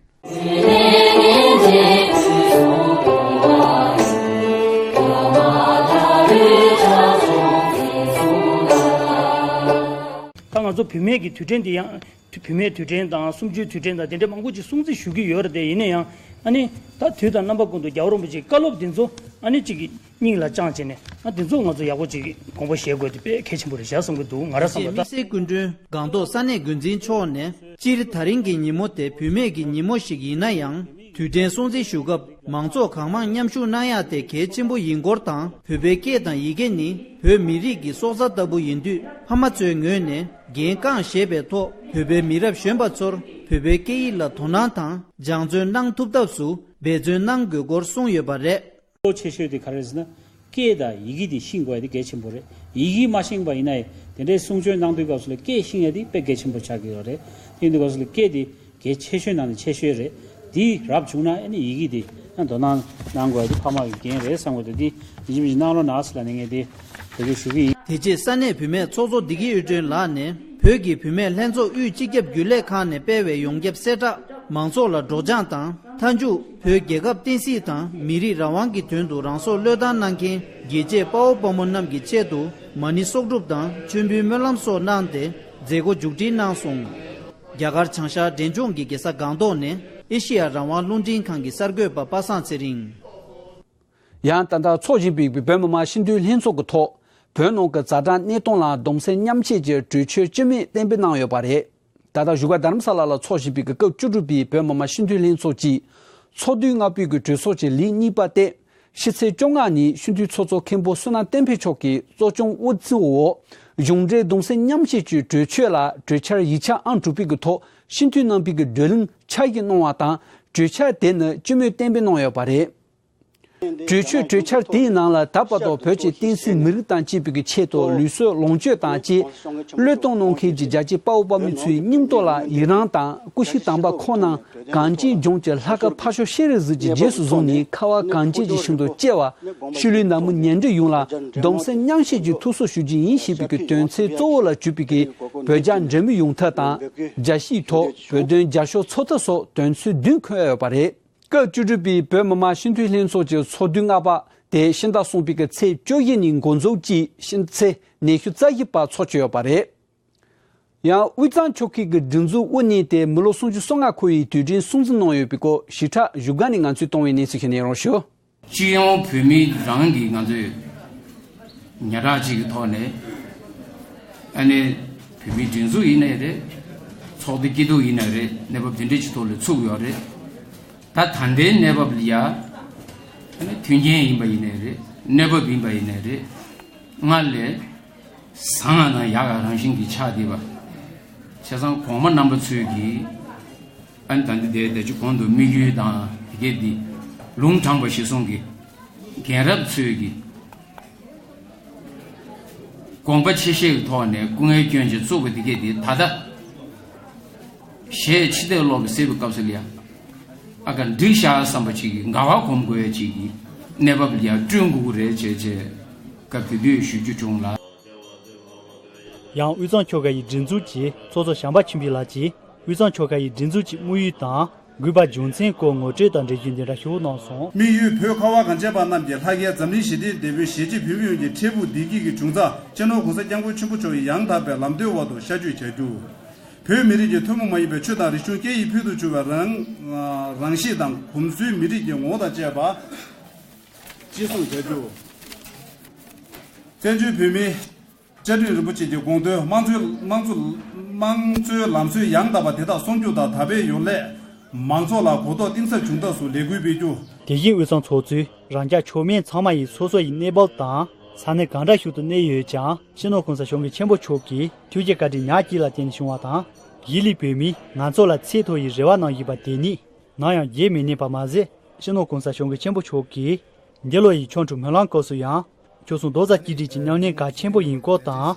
ད་ང་ཚོ་བུད་མེད་ཀྱི་དུས་དྲན་འདི་ཡང་བུད་མེད་དུས་དྲན་དང་གསུམ་བཅུའི་དུས་དྲན་དང་དེ་འདྲ་མང་པོ་ཅིག་སྲུང་བརྩི་ཞུ་གི་ཡོད་རེད་དེ། ཡིན་ན་ཡང་ཨ་ནི་ད་དུས་དང་རྣམ་པ་ཀུན་ཏུ་རྒྱལ་བ་རིན་པོ་ཆེའི་བཀའ་སློབ་འདི་ཚོ་ཨ་ནི་གཅིག་གི་སྙིང་ལ་བཅངས་བྱས་ནས། ཨ་དེ་ཚོ་ང་ཚོ་ཡག་པོ་ཅིག་དགོངས་པ་བཞེས་དགོས་དེ་དཔེ་གལ་ཆེན་པོ་རེད་བཞག་བསམ་གྱི་འདུག། ང་རང་བསམ་པ་ལྟར། དམིགས་བསལ་སྐུ་མགྲོན་སྒང་ཏོག་ས་གནས་འགོ་འཛིན་མཆོག་ནས། སྤྱིར་ད་རིང་གི་ཉིན་མོ་དེ་བུད་མེད་ཀྱི་ཉིན་མོ་ཞིག་ཡིན་ན་ཡང་། དུས་དྲན་སྲུང་བརྩི་ཞུ་སྐབས་མང་ཚོགས་གང་མང་མཉམ་ཞུགས་གནང་ཡག་དེ་གལ་ཆེན་པོ་ཡིན་སྐོར་དང་། བོད་པའི་སྐད་དང་ཡི་གེ་ནི་བོད་མི་རིགས་ཀྱི་སྲོག་རྩ་ལྟ་བུ་ཡིན་དུས། ཕ་མ་ཚོའི་ངོས་ནས་འགན་རྐང་བཞེས་པའི་ཐོག་བོད་པའི་མི་རབས་གཞོན་པ་ཚོར་བོད་པའི་སྐད་ཡིག་ལ་དོ་སྣང་དང་སྦྱང་བརྩོན་གནང་ཐུབ་ཐབས་སུ་འབད་བརྩོན་གནང་དགོས་སྐོར་གསུངས་ཡོད་པ་རེད། གཙོ་ཆེ་ཤོས་དེ་ག་རེ་རེད་ཟེར་ན། སྐད་དང་ཡི་གེ་དེ་ཤེས་དགོས་ཡ་དེ་གལ་ཆེན་པོ་རེད། ཡི་གེ་མ་ཤེས་པ་ཡིན་ན་ཡང་དེ་འདྲའི་གསུང་ཆོས་གནང་དུས་སྐབས་སུ་ལ་སྐད་ཤེས་ཡ་དེ་དཔེ་གལ་ཆེན་པོ་ཆགས་ཀྱི་ཡོད་རེད། དེ་ཡིན་དུས་སྐབས་སུ་ལ་སྐད་དེ་གལ་ཆེ་ཤོས་ནང་ནས་ཆེ་ཤོས་རེད། དེ་རབ་བྱུང་ན་ཨ་ནི་ཡི་གེ་དེ་ཡང་དོ་སྣང་གནང་དགོས་ཡ་དེ་ཕ་མ་གི་འགན་རེད་བསམ་གི་འདུག། དེ་ཡིན་གཅིག་མིན་གཅིག་གནང་རོགས་གནང་ཟེར་ལབ་ནས་ངས་དེ་འབོད་སྐུལ་ཞུ་གི་ཡིན། དེ་རྗེས་ས་གནས་བུད་མེད་ཚོགས་གཙོ་བདེ་སྐྱིད་གཡུ་སྒྲོན་ལགས་ནས། བོད་ཀྱི་བུད་མེད་ལྷན་ཚོགས་དབུས་སྤྱི་ཁྱབ་རྒྱུན་ལས་ཁང་ནས་སྤེལ་བའི་ཡོངས་ཁྱབ་གསལ་བསྒྲགས། མང་ཚོགས་ལ་སྒྲོག་སྦྱང་དང་མཐའ་མཇུག་བོད་རྒྱལ་ཁབ་བསྟན་སྲིད་དང་མི་རིགས་རང་དབང་གི་དོན་དུ་རང་སྲོག་བློས་བཏང་གནང་མཁན་རྒྱལ་གཅེས་དཔའ་བོ་དཔའ་མོ་རྣམས་ཀྱི་ཆེད་དུ་མ་ཎི་གསོག་སྒྲུབ་དང་མཆོད་འབུལ་སྨོན་ལམ་སོགས་གནང་སྟེ་མཛད་སྒོ་མཇུག་སྒྲིལ་གནང་སོང་། རྒྱ་གར་བྱང་ཤར་འབྲས་ལྗོངས་ཀྱི་རྒྱལ་ས་སྒང་ཏོག་ནས་ཨེ་ཤེ་ཡ་རང་དབང་རླུང་འཕྲིན་ཁང་གི་གསར་འགོད་པ་པ་སངས་ཚེ་རིང་། ཡང་ད་ལྟ་འཚོགས་བཞིན་པའི་བོད་མི་མང་སྤྱི་འཐུས་ལྷན་ཚོགས་ཀྱི་ཐོག་བོད་ནང་གི་ཛ་དྲག་གནས་སྟངས་ལ་གདུང་སེམས་མཉམ་སྐྱེད་ཀྱི་གྲོས་ཆོད་སྤྱི་མོས་གཏན་འབེབས་གནང་ཡོད་པ་རེད། ད་ལྟ་བཞུགས་སྒར་རྡ་རམ་ས་ལ་ལ་འཚོགས་བཞིན་པའི་སྐབས་བཅུ་དྲུག་པའི་བོད་མི་མང་སྤྱི་འཐུས་ལྷན་ཚོགས་ཀྱི་ཚོགས་དུས་ལྔ་པའི་གི་གྲོས་ཚོགས་ཀྱི་ལས་གཉིས་པ་སྟེ། ཕྱི་ཚེས་བཅོ་ལྔ་ཉིན་སྤྱི་འཐུས་ཚོགས་གཙོ་མཁན་པོ་བསོད་ནམས་བསྟན་འཕེལ་མཆོག་གིས་གཙོ་སྐྱོང་དབུ་འཛུགས་འོག་གཞུང་འབྲེལ་གདུང་སེམས་མཉམ་སྐྱེད་ཀྱི་གྲོས་ཆོད་ལ་གྲོས་འཆར་ཡིག་ཆ་ཨང་དྲུག་པའི་གི་ཐོག་སྤྱི་འཐུས་རྣམ་པའི་གི་བགྲོ་གླེང་ཆ་ཡིག་གནང་བ་དང་། གྲོས་འཆར་དེ་ནི་སྤྱི་མོས་གཏན་འབེབས་གནང་ཡོད་པ་རེད། གྲོས་ཆོད་གྲོས་འཆར་དེའི་ནང་ལ་ད་བར་དུ་བོད་ཀྱི་བསྟན་སྲིད་མི་རིགས་དང་བཅས་པའི་ཆེད་དུ་ལུས་སྲོག་ལོངས་སྤྱོད་དང་བཅས་བློས་གཏོང་གནང་མཁན་གྱི་རྒྱལ་གཅེས་དཔའ་བོ་དཔའ་མོ་ཚོའི་སྙིང་སྟོབས་ལ་ཡི་རངས་དང་སྐུ་གཤེགས་དམ་པ་ཁོང་རྣམས་གངས་ཅན་ལྗོངས་ཀྱི་ལྷ་སྐལ་འཕགས་མཆོག་ཤེས་རིག་གཟུགས་ཀྱི་རྗེས་སུ་བཟུང་ནས་ཁ་བ་གངས་ཅན་གྱི་ཞིང་དུ་སྐྱེ་བ། ཤུལ་ལུས་ནད་མུག་ཉེ་འབྲེལ་ཡོངས་ལ་གདུང་སེམས་མཉམ་སྐྱེད་ཀྱི་ཐུགས་གསོ་ཞུ་རྒྱུ་ཡིན་ཞེས་པའི་དོན་ཚན་གཙོ་བོ་ལ་གྱུར་པའི་བོད་རྒྱ་འབྲེལ་མོལ་ཡོང་ཐབས་དང་། རྒྱལ་སྤྱིའི་ཐོག་བོད་དོན་རྒྱབ་སྐྱོར་འཚོལ་ཐབས་སོགས་དོན་ཚན་བདུན་འཁོད་ཡོད་པ་རེད། སྐབས་བཅུ་དྲུག་པའི་བོད་མི་མང་སྤྱི་འཐུས་ལྷན་ཚོགས་ཀྱི་ཚོགས་དུས་ལྔ་པ་དེ་ཕྱི་ཟླ་གསུམ་པའི་གི་ཚེས་བཅུ་བཞི་ཉིན་འགོ་འཛུགས་ཀྱིས་ཕྱི་ཚེས་ཉི་ཤུ་རྩ་བཞི་བར་འཚོགས་ཀྱི་ཡོད་པ་རེད། ཡང་དབུས་གཙང་ཆོལ་ཁའི་གི་སྒྲིག་འཛུགས་དབུ་བརྙེས་ཏེ་མི་ལོ་སུམ་ཅུ་སོ་ལྔ་འཁོར་བའི་དུས་དྲན་སྲུང་བརྩི་གནང་ཡོད་པའི་སྐོར་ཞིབ་ཕྲ་བཞུགས་སྒར་ནས་ང་ཚོས་བཏང་བའི་གནས་ཚུལ་ཞིག་གནས་རོགས་ཞུ། སྤྱི་ཡོངས་བོད་མི་རང་གི་ང་ཚོས་ཉག་ཕྲ་ཅིག་གི་ཐོག་ནས་ཨ་ནི་བོད་མིའི་སྒྲིག་འཛུགས་ཡིན་ནའི་རེད། ཚོགས་སྡེ་སྐྱིད་སྡུག་ཡིན་ནའི་རེད། གནས་བབ་འདི་འདྲ་ཅིག་ཐོག་ལ་ཚུགས་ཡོད་རེད། ད་ད་ལྟའི་གནས་བབ་ལ་ཡ་ཨ་ནི་མཐུན་རྐྱེན་ཡིན་པ་ཡིན་ནའི་རེད། གནས་བབ་ཡིན་པ་ཡིན་ནའི་རེད། སྔར་ལས་བཟང་ང་དང་ཡག་ག་རང་བཞིན་གྱིས་ཆགས་བསྡད་པ། བྱས་ཙང་གོང་མ་རྣམ་པ་ཚོས་ཀྱིས་ཨ་ནི་ད་ལྟ་དེ་ད་ཅི་གོང་དུ་དམིགས་ཡུལ་དང་དེ་གས་འདི་ལུང་དྲངས་པ་གཞིར་བཟུང་གིས་རྒན་རབས་ཚོས་ཀྱིས་དགོངས་པ་ཆེ་བཞེས་ཀྱི་ཐོག་ནས་སྐུ་ངལ་བསྐྱོན་བྱས་བཙུགས་པ་དེ་གས་འདི་ད་ལྟ་གཞས་ཕྱི་བལྟས་གློག་གིས་གསལ་བའི་སྐབས་སུ་ལ་ཡ་ཨ་ཀ་འགྲིག་ཤག་བསམ་པ་ཅིག་གིས་དགའ་བ་སྒོམ་དགོས་ཡ་ཅིག་གི་གནས་བབ་ལ་ཡ་བསྐྲུན་དགོས་ཀྱི་རེད་བྱས་བྱས་སྐབས་དེ་དུས་ཞུ་རྒྱུ་བྱུང་ལ། ཡང་དབུས་གཙང་ཆོལ་ཁ་ཡི་སྒྲིག་འཛུགས་ཀྱི་ཚོགས་གཙོ་བྱམས་པ་ཆོས་འཕེལ་ལགས་ཀྱིས་དབུས་གཙང་ཆོལ་ཁ་ཡི་སྒྲིག་འཛུགས་ཀྱི་དམིགས་ཡུལ་དང་དགོས་པ་རྒྱུ་མཚན་སྐོར་ངོ་སྤྲོད་དང་འབྲེལ་རྒྱུ་འདི་འདྲ་ཞུ་གནང་སོང་། དམིགས་ཡུལ་བོད་ཁ་བ་གངས་ཅན་པ་རྣམས་ཀྱི་ལྷ་སྐལ་འཛམ་གླིང་ཞི་བདེའི་འབྲས་བུ་གཞིས་བྱེས་བོད་མི་ཡོངས་ཀྱི་འཕྲལ་ཕུགས་བདེ་སྐྱིད་ཀྱི་འབྱུང་རྩ་སྤྱི་ནོར་༸གོང་ས་༸སྐྱབས་མགོན་ཆེན་པོ་མཆོག་གིས་ཡང་དག་པའི་ལམ་སྟོན་འོག་ཏུ་ཤར་བསྐྱོད་བྱ་རྒྱུ། བོད་མི་རིགས་ཀྱི་ཐུན་མོང་མ་ཡིན་པའི་ཆོས་དང་རིག་གཞུང་སྐད་ཡིག་ཕུལ་དུ་བྱུང་བའི་རང་རང་གཤིས་དང་གོམས་སྲོལ་མི་རིགས་ཀྱི་ངོ་བོ་དང་བཅས་པ་གཅེས་སྲུང་བྱ་རྒྱུ། བཙན་བྱོལ་བོད་མིའི་བཅའ་ཁྲིམས་རིན་པོ་ཆེ་གི་དགོངས་དོན་དམངས་གཙོའི་དམངས་གཙོ་དམངས་གཙོའི་ལམ་སྲོལ་ཡང་དག་པ་དེ་དག་སྲུང་སྐྱོབ་དང་དར་སྤེལ་ཡོང་སླད། མང་ཚོགས་ལ་གོ་རྟོགས་གཏིང་ཟབ་བྱུང་ཐབས་སུ་ལས་འགུལ་སྤེལ་རྒྱུ། དེ་བཞིན་དབུས་གཙང་ཚོགས་གཙོས་རང་སྐྱ་ཕྱོགས་མིན་ཚང་མ་ཡིས་སོ་སོ་ཡི་གནས་བབ་དང་ས་གནས་གང་འདྲ་ཞིག་ཏུ་གནས་ཡོད་ཀྱང་། སྤྱི་ནོར་གོང་ས་སྐྱབས་མགོན་ཆེན་པོ་མཆོག་གི་ཐུགས་རྗེ་བཀའ་དྲིན་ཉག་གཅིག་ལ་བརྟེན་ནས་བྱུང་བ་དང་། གཞིས་ལུས་བོད་མིས་ང་ཚོ་ལ་ཚད་མཐོ་བའི་རེ་བ་གནང་བཞིན་པ་དེ་ནི་ནམ་ཡང་བརྗེད་མི་ནུས་པ་མ་ཟད། སྤྱི་ནོར་གོང་ས་སྐྱབས་མགོན་ཆེན་པོ་མཆོག་གིས། འདི་ལོ་ཡི་ཆོ་འཕྲུལ་སྨོན་ལམ་སྐབས་སུ་ཡང་། ཁྱོད་ཚོ་རྡོག་རྩ་གཅིག་སྒྲིལ་གྱི་ཉམས་ལེན་གལ་ཆེན་པོ་ཡིན་སྐོར་དང་།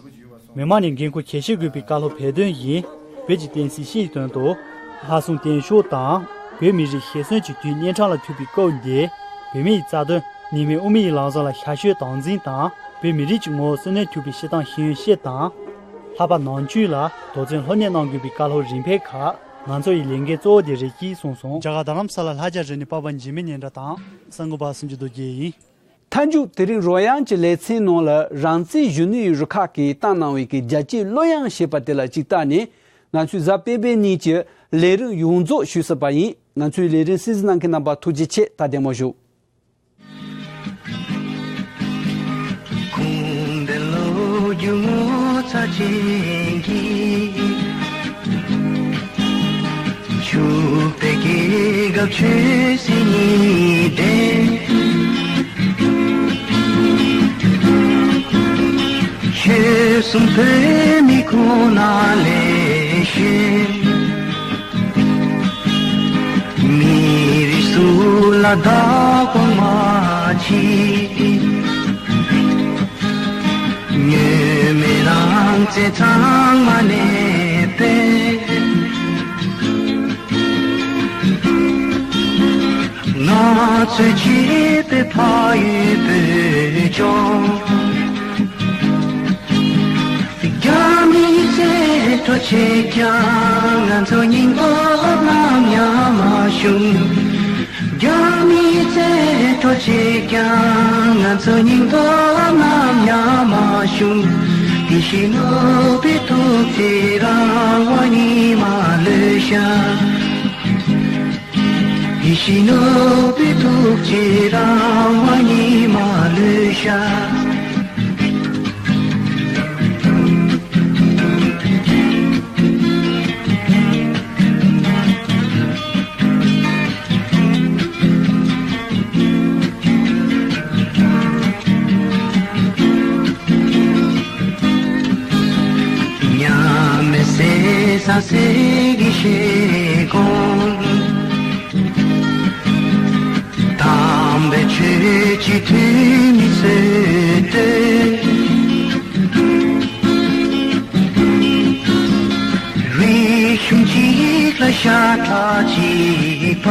མི་མང་ནས་འགན་ཁུར་ཆེ་བཞེས་དགོས་པའི་བཀའ་སློབ་སྦས་དོན་བཞིན། བོད་ཀྱི་བསྟན་སྲིད་སྤྱི་ཡི་དོན་དུ། ལྷག་བསམ་བརྟན་ཤོས་དང་། བོད་མི་རིགས་ཞེ་བསོད་ཀྱི་དུས་གཉན་འཕྲང་ལ་ཐུག་པའི་སྐབས་འདིར། བོད་མི་ཡི་རྩ་དོན། ཉིན་མོའི་དབུ་མའི་ལམ་བཟང་ལ་ཞར་བཞུགས་དམ་འཛིན་དང་། བོད་མི་རིགས་ཀྱི་ངོ་བོ་སྲུང་ནུས་ཐུབ་པའི་སྤྱིར་བཏང་ཤེས་ཡོན་སྤྱི་དང་། ལྷག་པར་ནང་ཆོས་ལ་དོགས་ཟོན་སློབ་གཉེར་གནང་དགོས་པའི་བཀའ་སློབ་རིམ་པས་ཁག་ང་ཚོ་ཡི་ལས་འགན་གཙོ་བོ་དེ་རེད་ཅེས་གསུངས་སོང་། རྒྱ་གར་རྡ་རམ་ས་ལ་ལྷ་རྒྱལ་རི་ནས་པ་ཕ་འཇིགས་མེད་སྙན་གྲགས་དང་གསར་འགོད་པ་སུམ་ཅུ་རྡོ་རྗེ་ཡིན། མཐའ་མཇུག་དེ་རིང་རོལ་དབྱངས་ཀྱི་ལེ་ཚན་ནང་ལ་རང་བཙན་གཞོན་ནུའི་རུ་ཁག་གིས་བཏང་གནང་བའི་གི་རྒྱལ་གཅེས་གླུ་དབྱངས་ཞེས་པ་དེ་ལ་གཅིག་བལྟས་ནས། ང་ཚོའི་གཟའ་སྤེན་པའི་ཉིན་གྱི་ལས་རིམ་ཡོངས་རྫོགས་ཞུ་སྲིད་པ་ཡིན། ང་ཚོའི་ལས་རིམ་གསན་གཟིགས་གནང་མཁན་རྣམ་པ་ཐུགས་རྗེ་ཆེ། ད་བདེ་མོ་བཞུགས། ཁུངས་ལྡན་ལོ་རྒྱུས་ངོ་མཚར་ཅན་གྱི། ཕྱུག་པའི་རྒྱལ་ཁབ་ཆོས་སྲིད་གཉིས་ལྡན། ཆོལ་གསུམ་བོད་མི་ཁོ་ན་ལས་བྱུང་། མི་རིགས་སུ་ལ་བདག་པོ་མ་བྱེད། ཉོན་མོངས་རང་བཙན་གཙང་མ་གནས་པའི། ང་ཚོས་གཅེས་པའི་ཕ་ཡུལ་བོད་ལྗོངས། རྒྱ་མིའི་རྩེ་གྲོགས་བྱེད་ཀྱང་ང་ཚོ་སྙིང་པོ་ནམ་ཡང་མ་ཞུམ། རྒྱ་མིའི་རྩེ་གྲོགས་བྱེད་ཀྱང་ང་ཚོ་སྙིང་པོ་ནམ་ཡང་མ་ཞུམ། དེ་བཞིན་ནོར་བུའི་ཐུགས་བསྐྱེད་རང་དབང་ཉི་མ་ལོས་ཤར། ཡིད་བཞིན་ནོར་བུའི་ཐུགས་བསྐྱེད་རང་དབང་ཉི་མ་ལོས་ཤར། མཉམ་མེད་ཟས་གཙང་གསེར་གྱི་བཞེས་སྒོ། དམ་པའི་ཆོས་ཀྱི་ཐུན་མིན་སྲོལ་གཏོད། རིག་གཞུང་གཅིག་ལ་ཤ་ཁྲག་གཅིག་པ།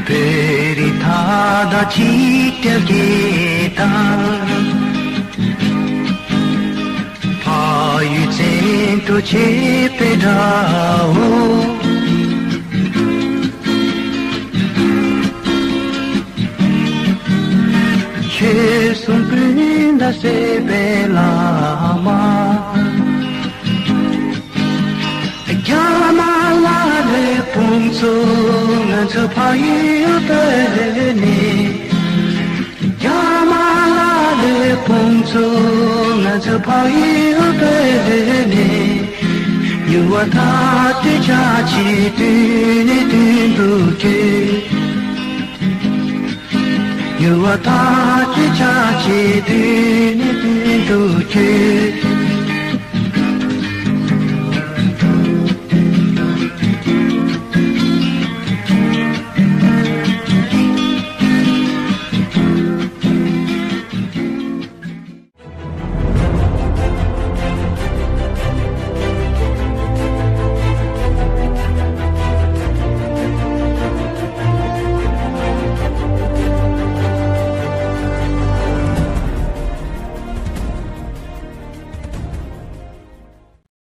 བོད་རིགས་མཐའ་དག་གཅིག་སྒྲིལ་གྱི་དང་། ཕ་ཡུལ་བཙན་དུ་བྱེད་པའི་དགྲ་བོ། ཆོལ་གསུམ་སྤུན་ཟླ་བསྲེས་པའི་བླ་མ། རྒྱ་དམར་ལ་ལོས་དཔུང་ཚོགས་ང་ཚོ་ཕ་ཡུལ་བོད་ནས། རྒྱ་དམར་ལ་ལོས་དཔུང་ཚོགས་ང་ཚོ་ཕ་ཡུལ་བོད་ནས། མྱུར་བ་མཐའ་གཅིག་ཏུ་ཕྱག་ཕྱིད་མདུན་ནས་མདུན་དུ་བསྐྱོད། མྱུར་བ་མཐའ་གཅིག་ཏུ་ཕྱག་ཕྱིད་མདུན་ནས་མདུན་དུ་བསྐྱོད།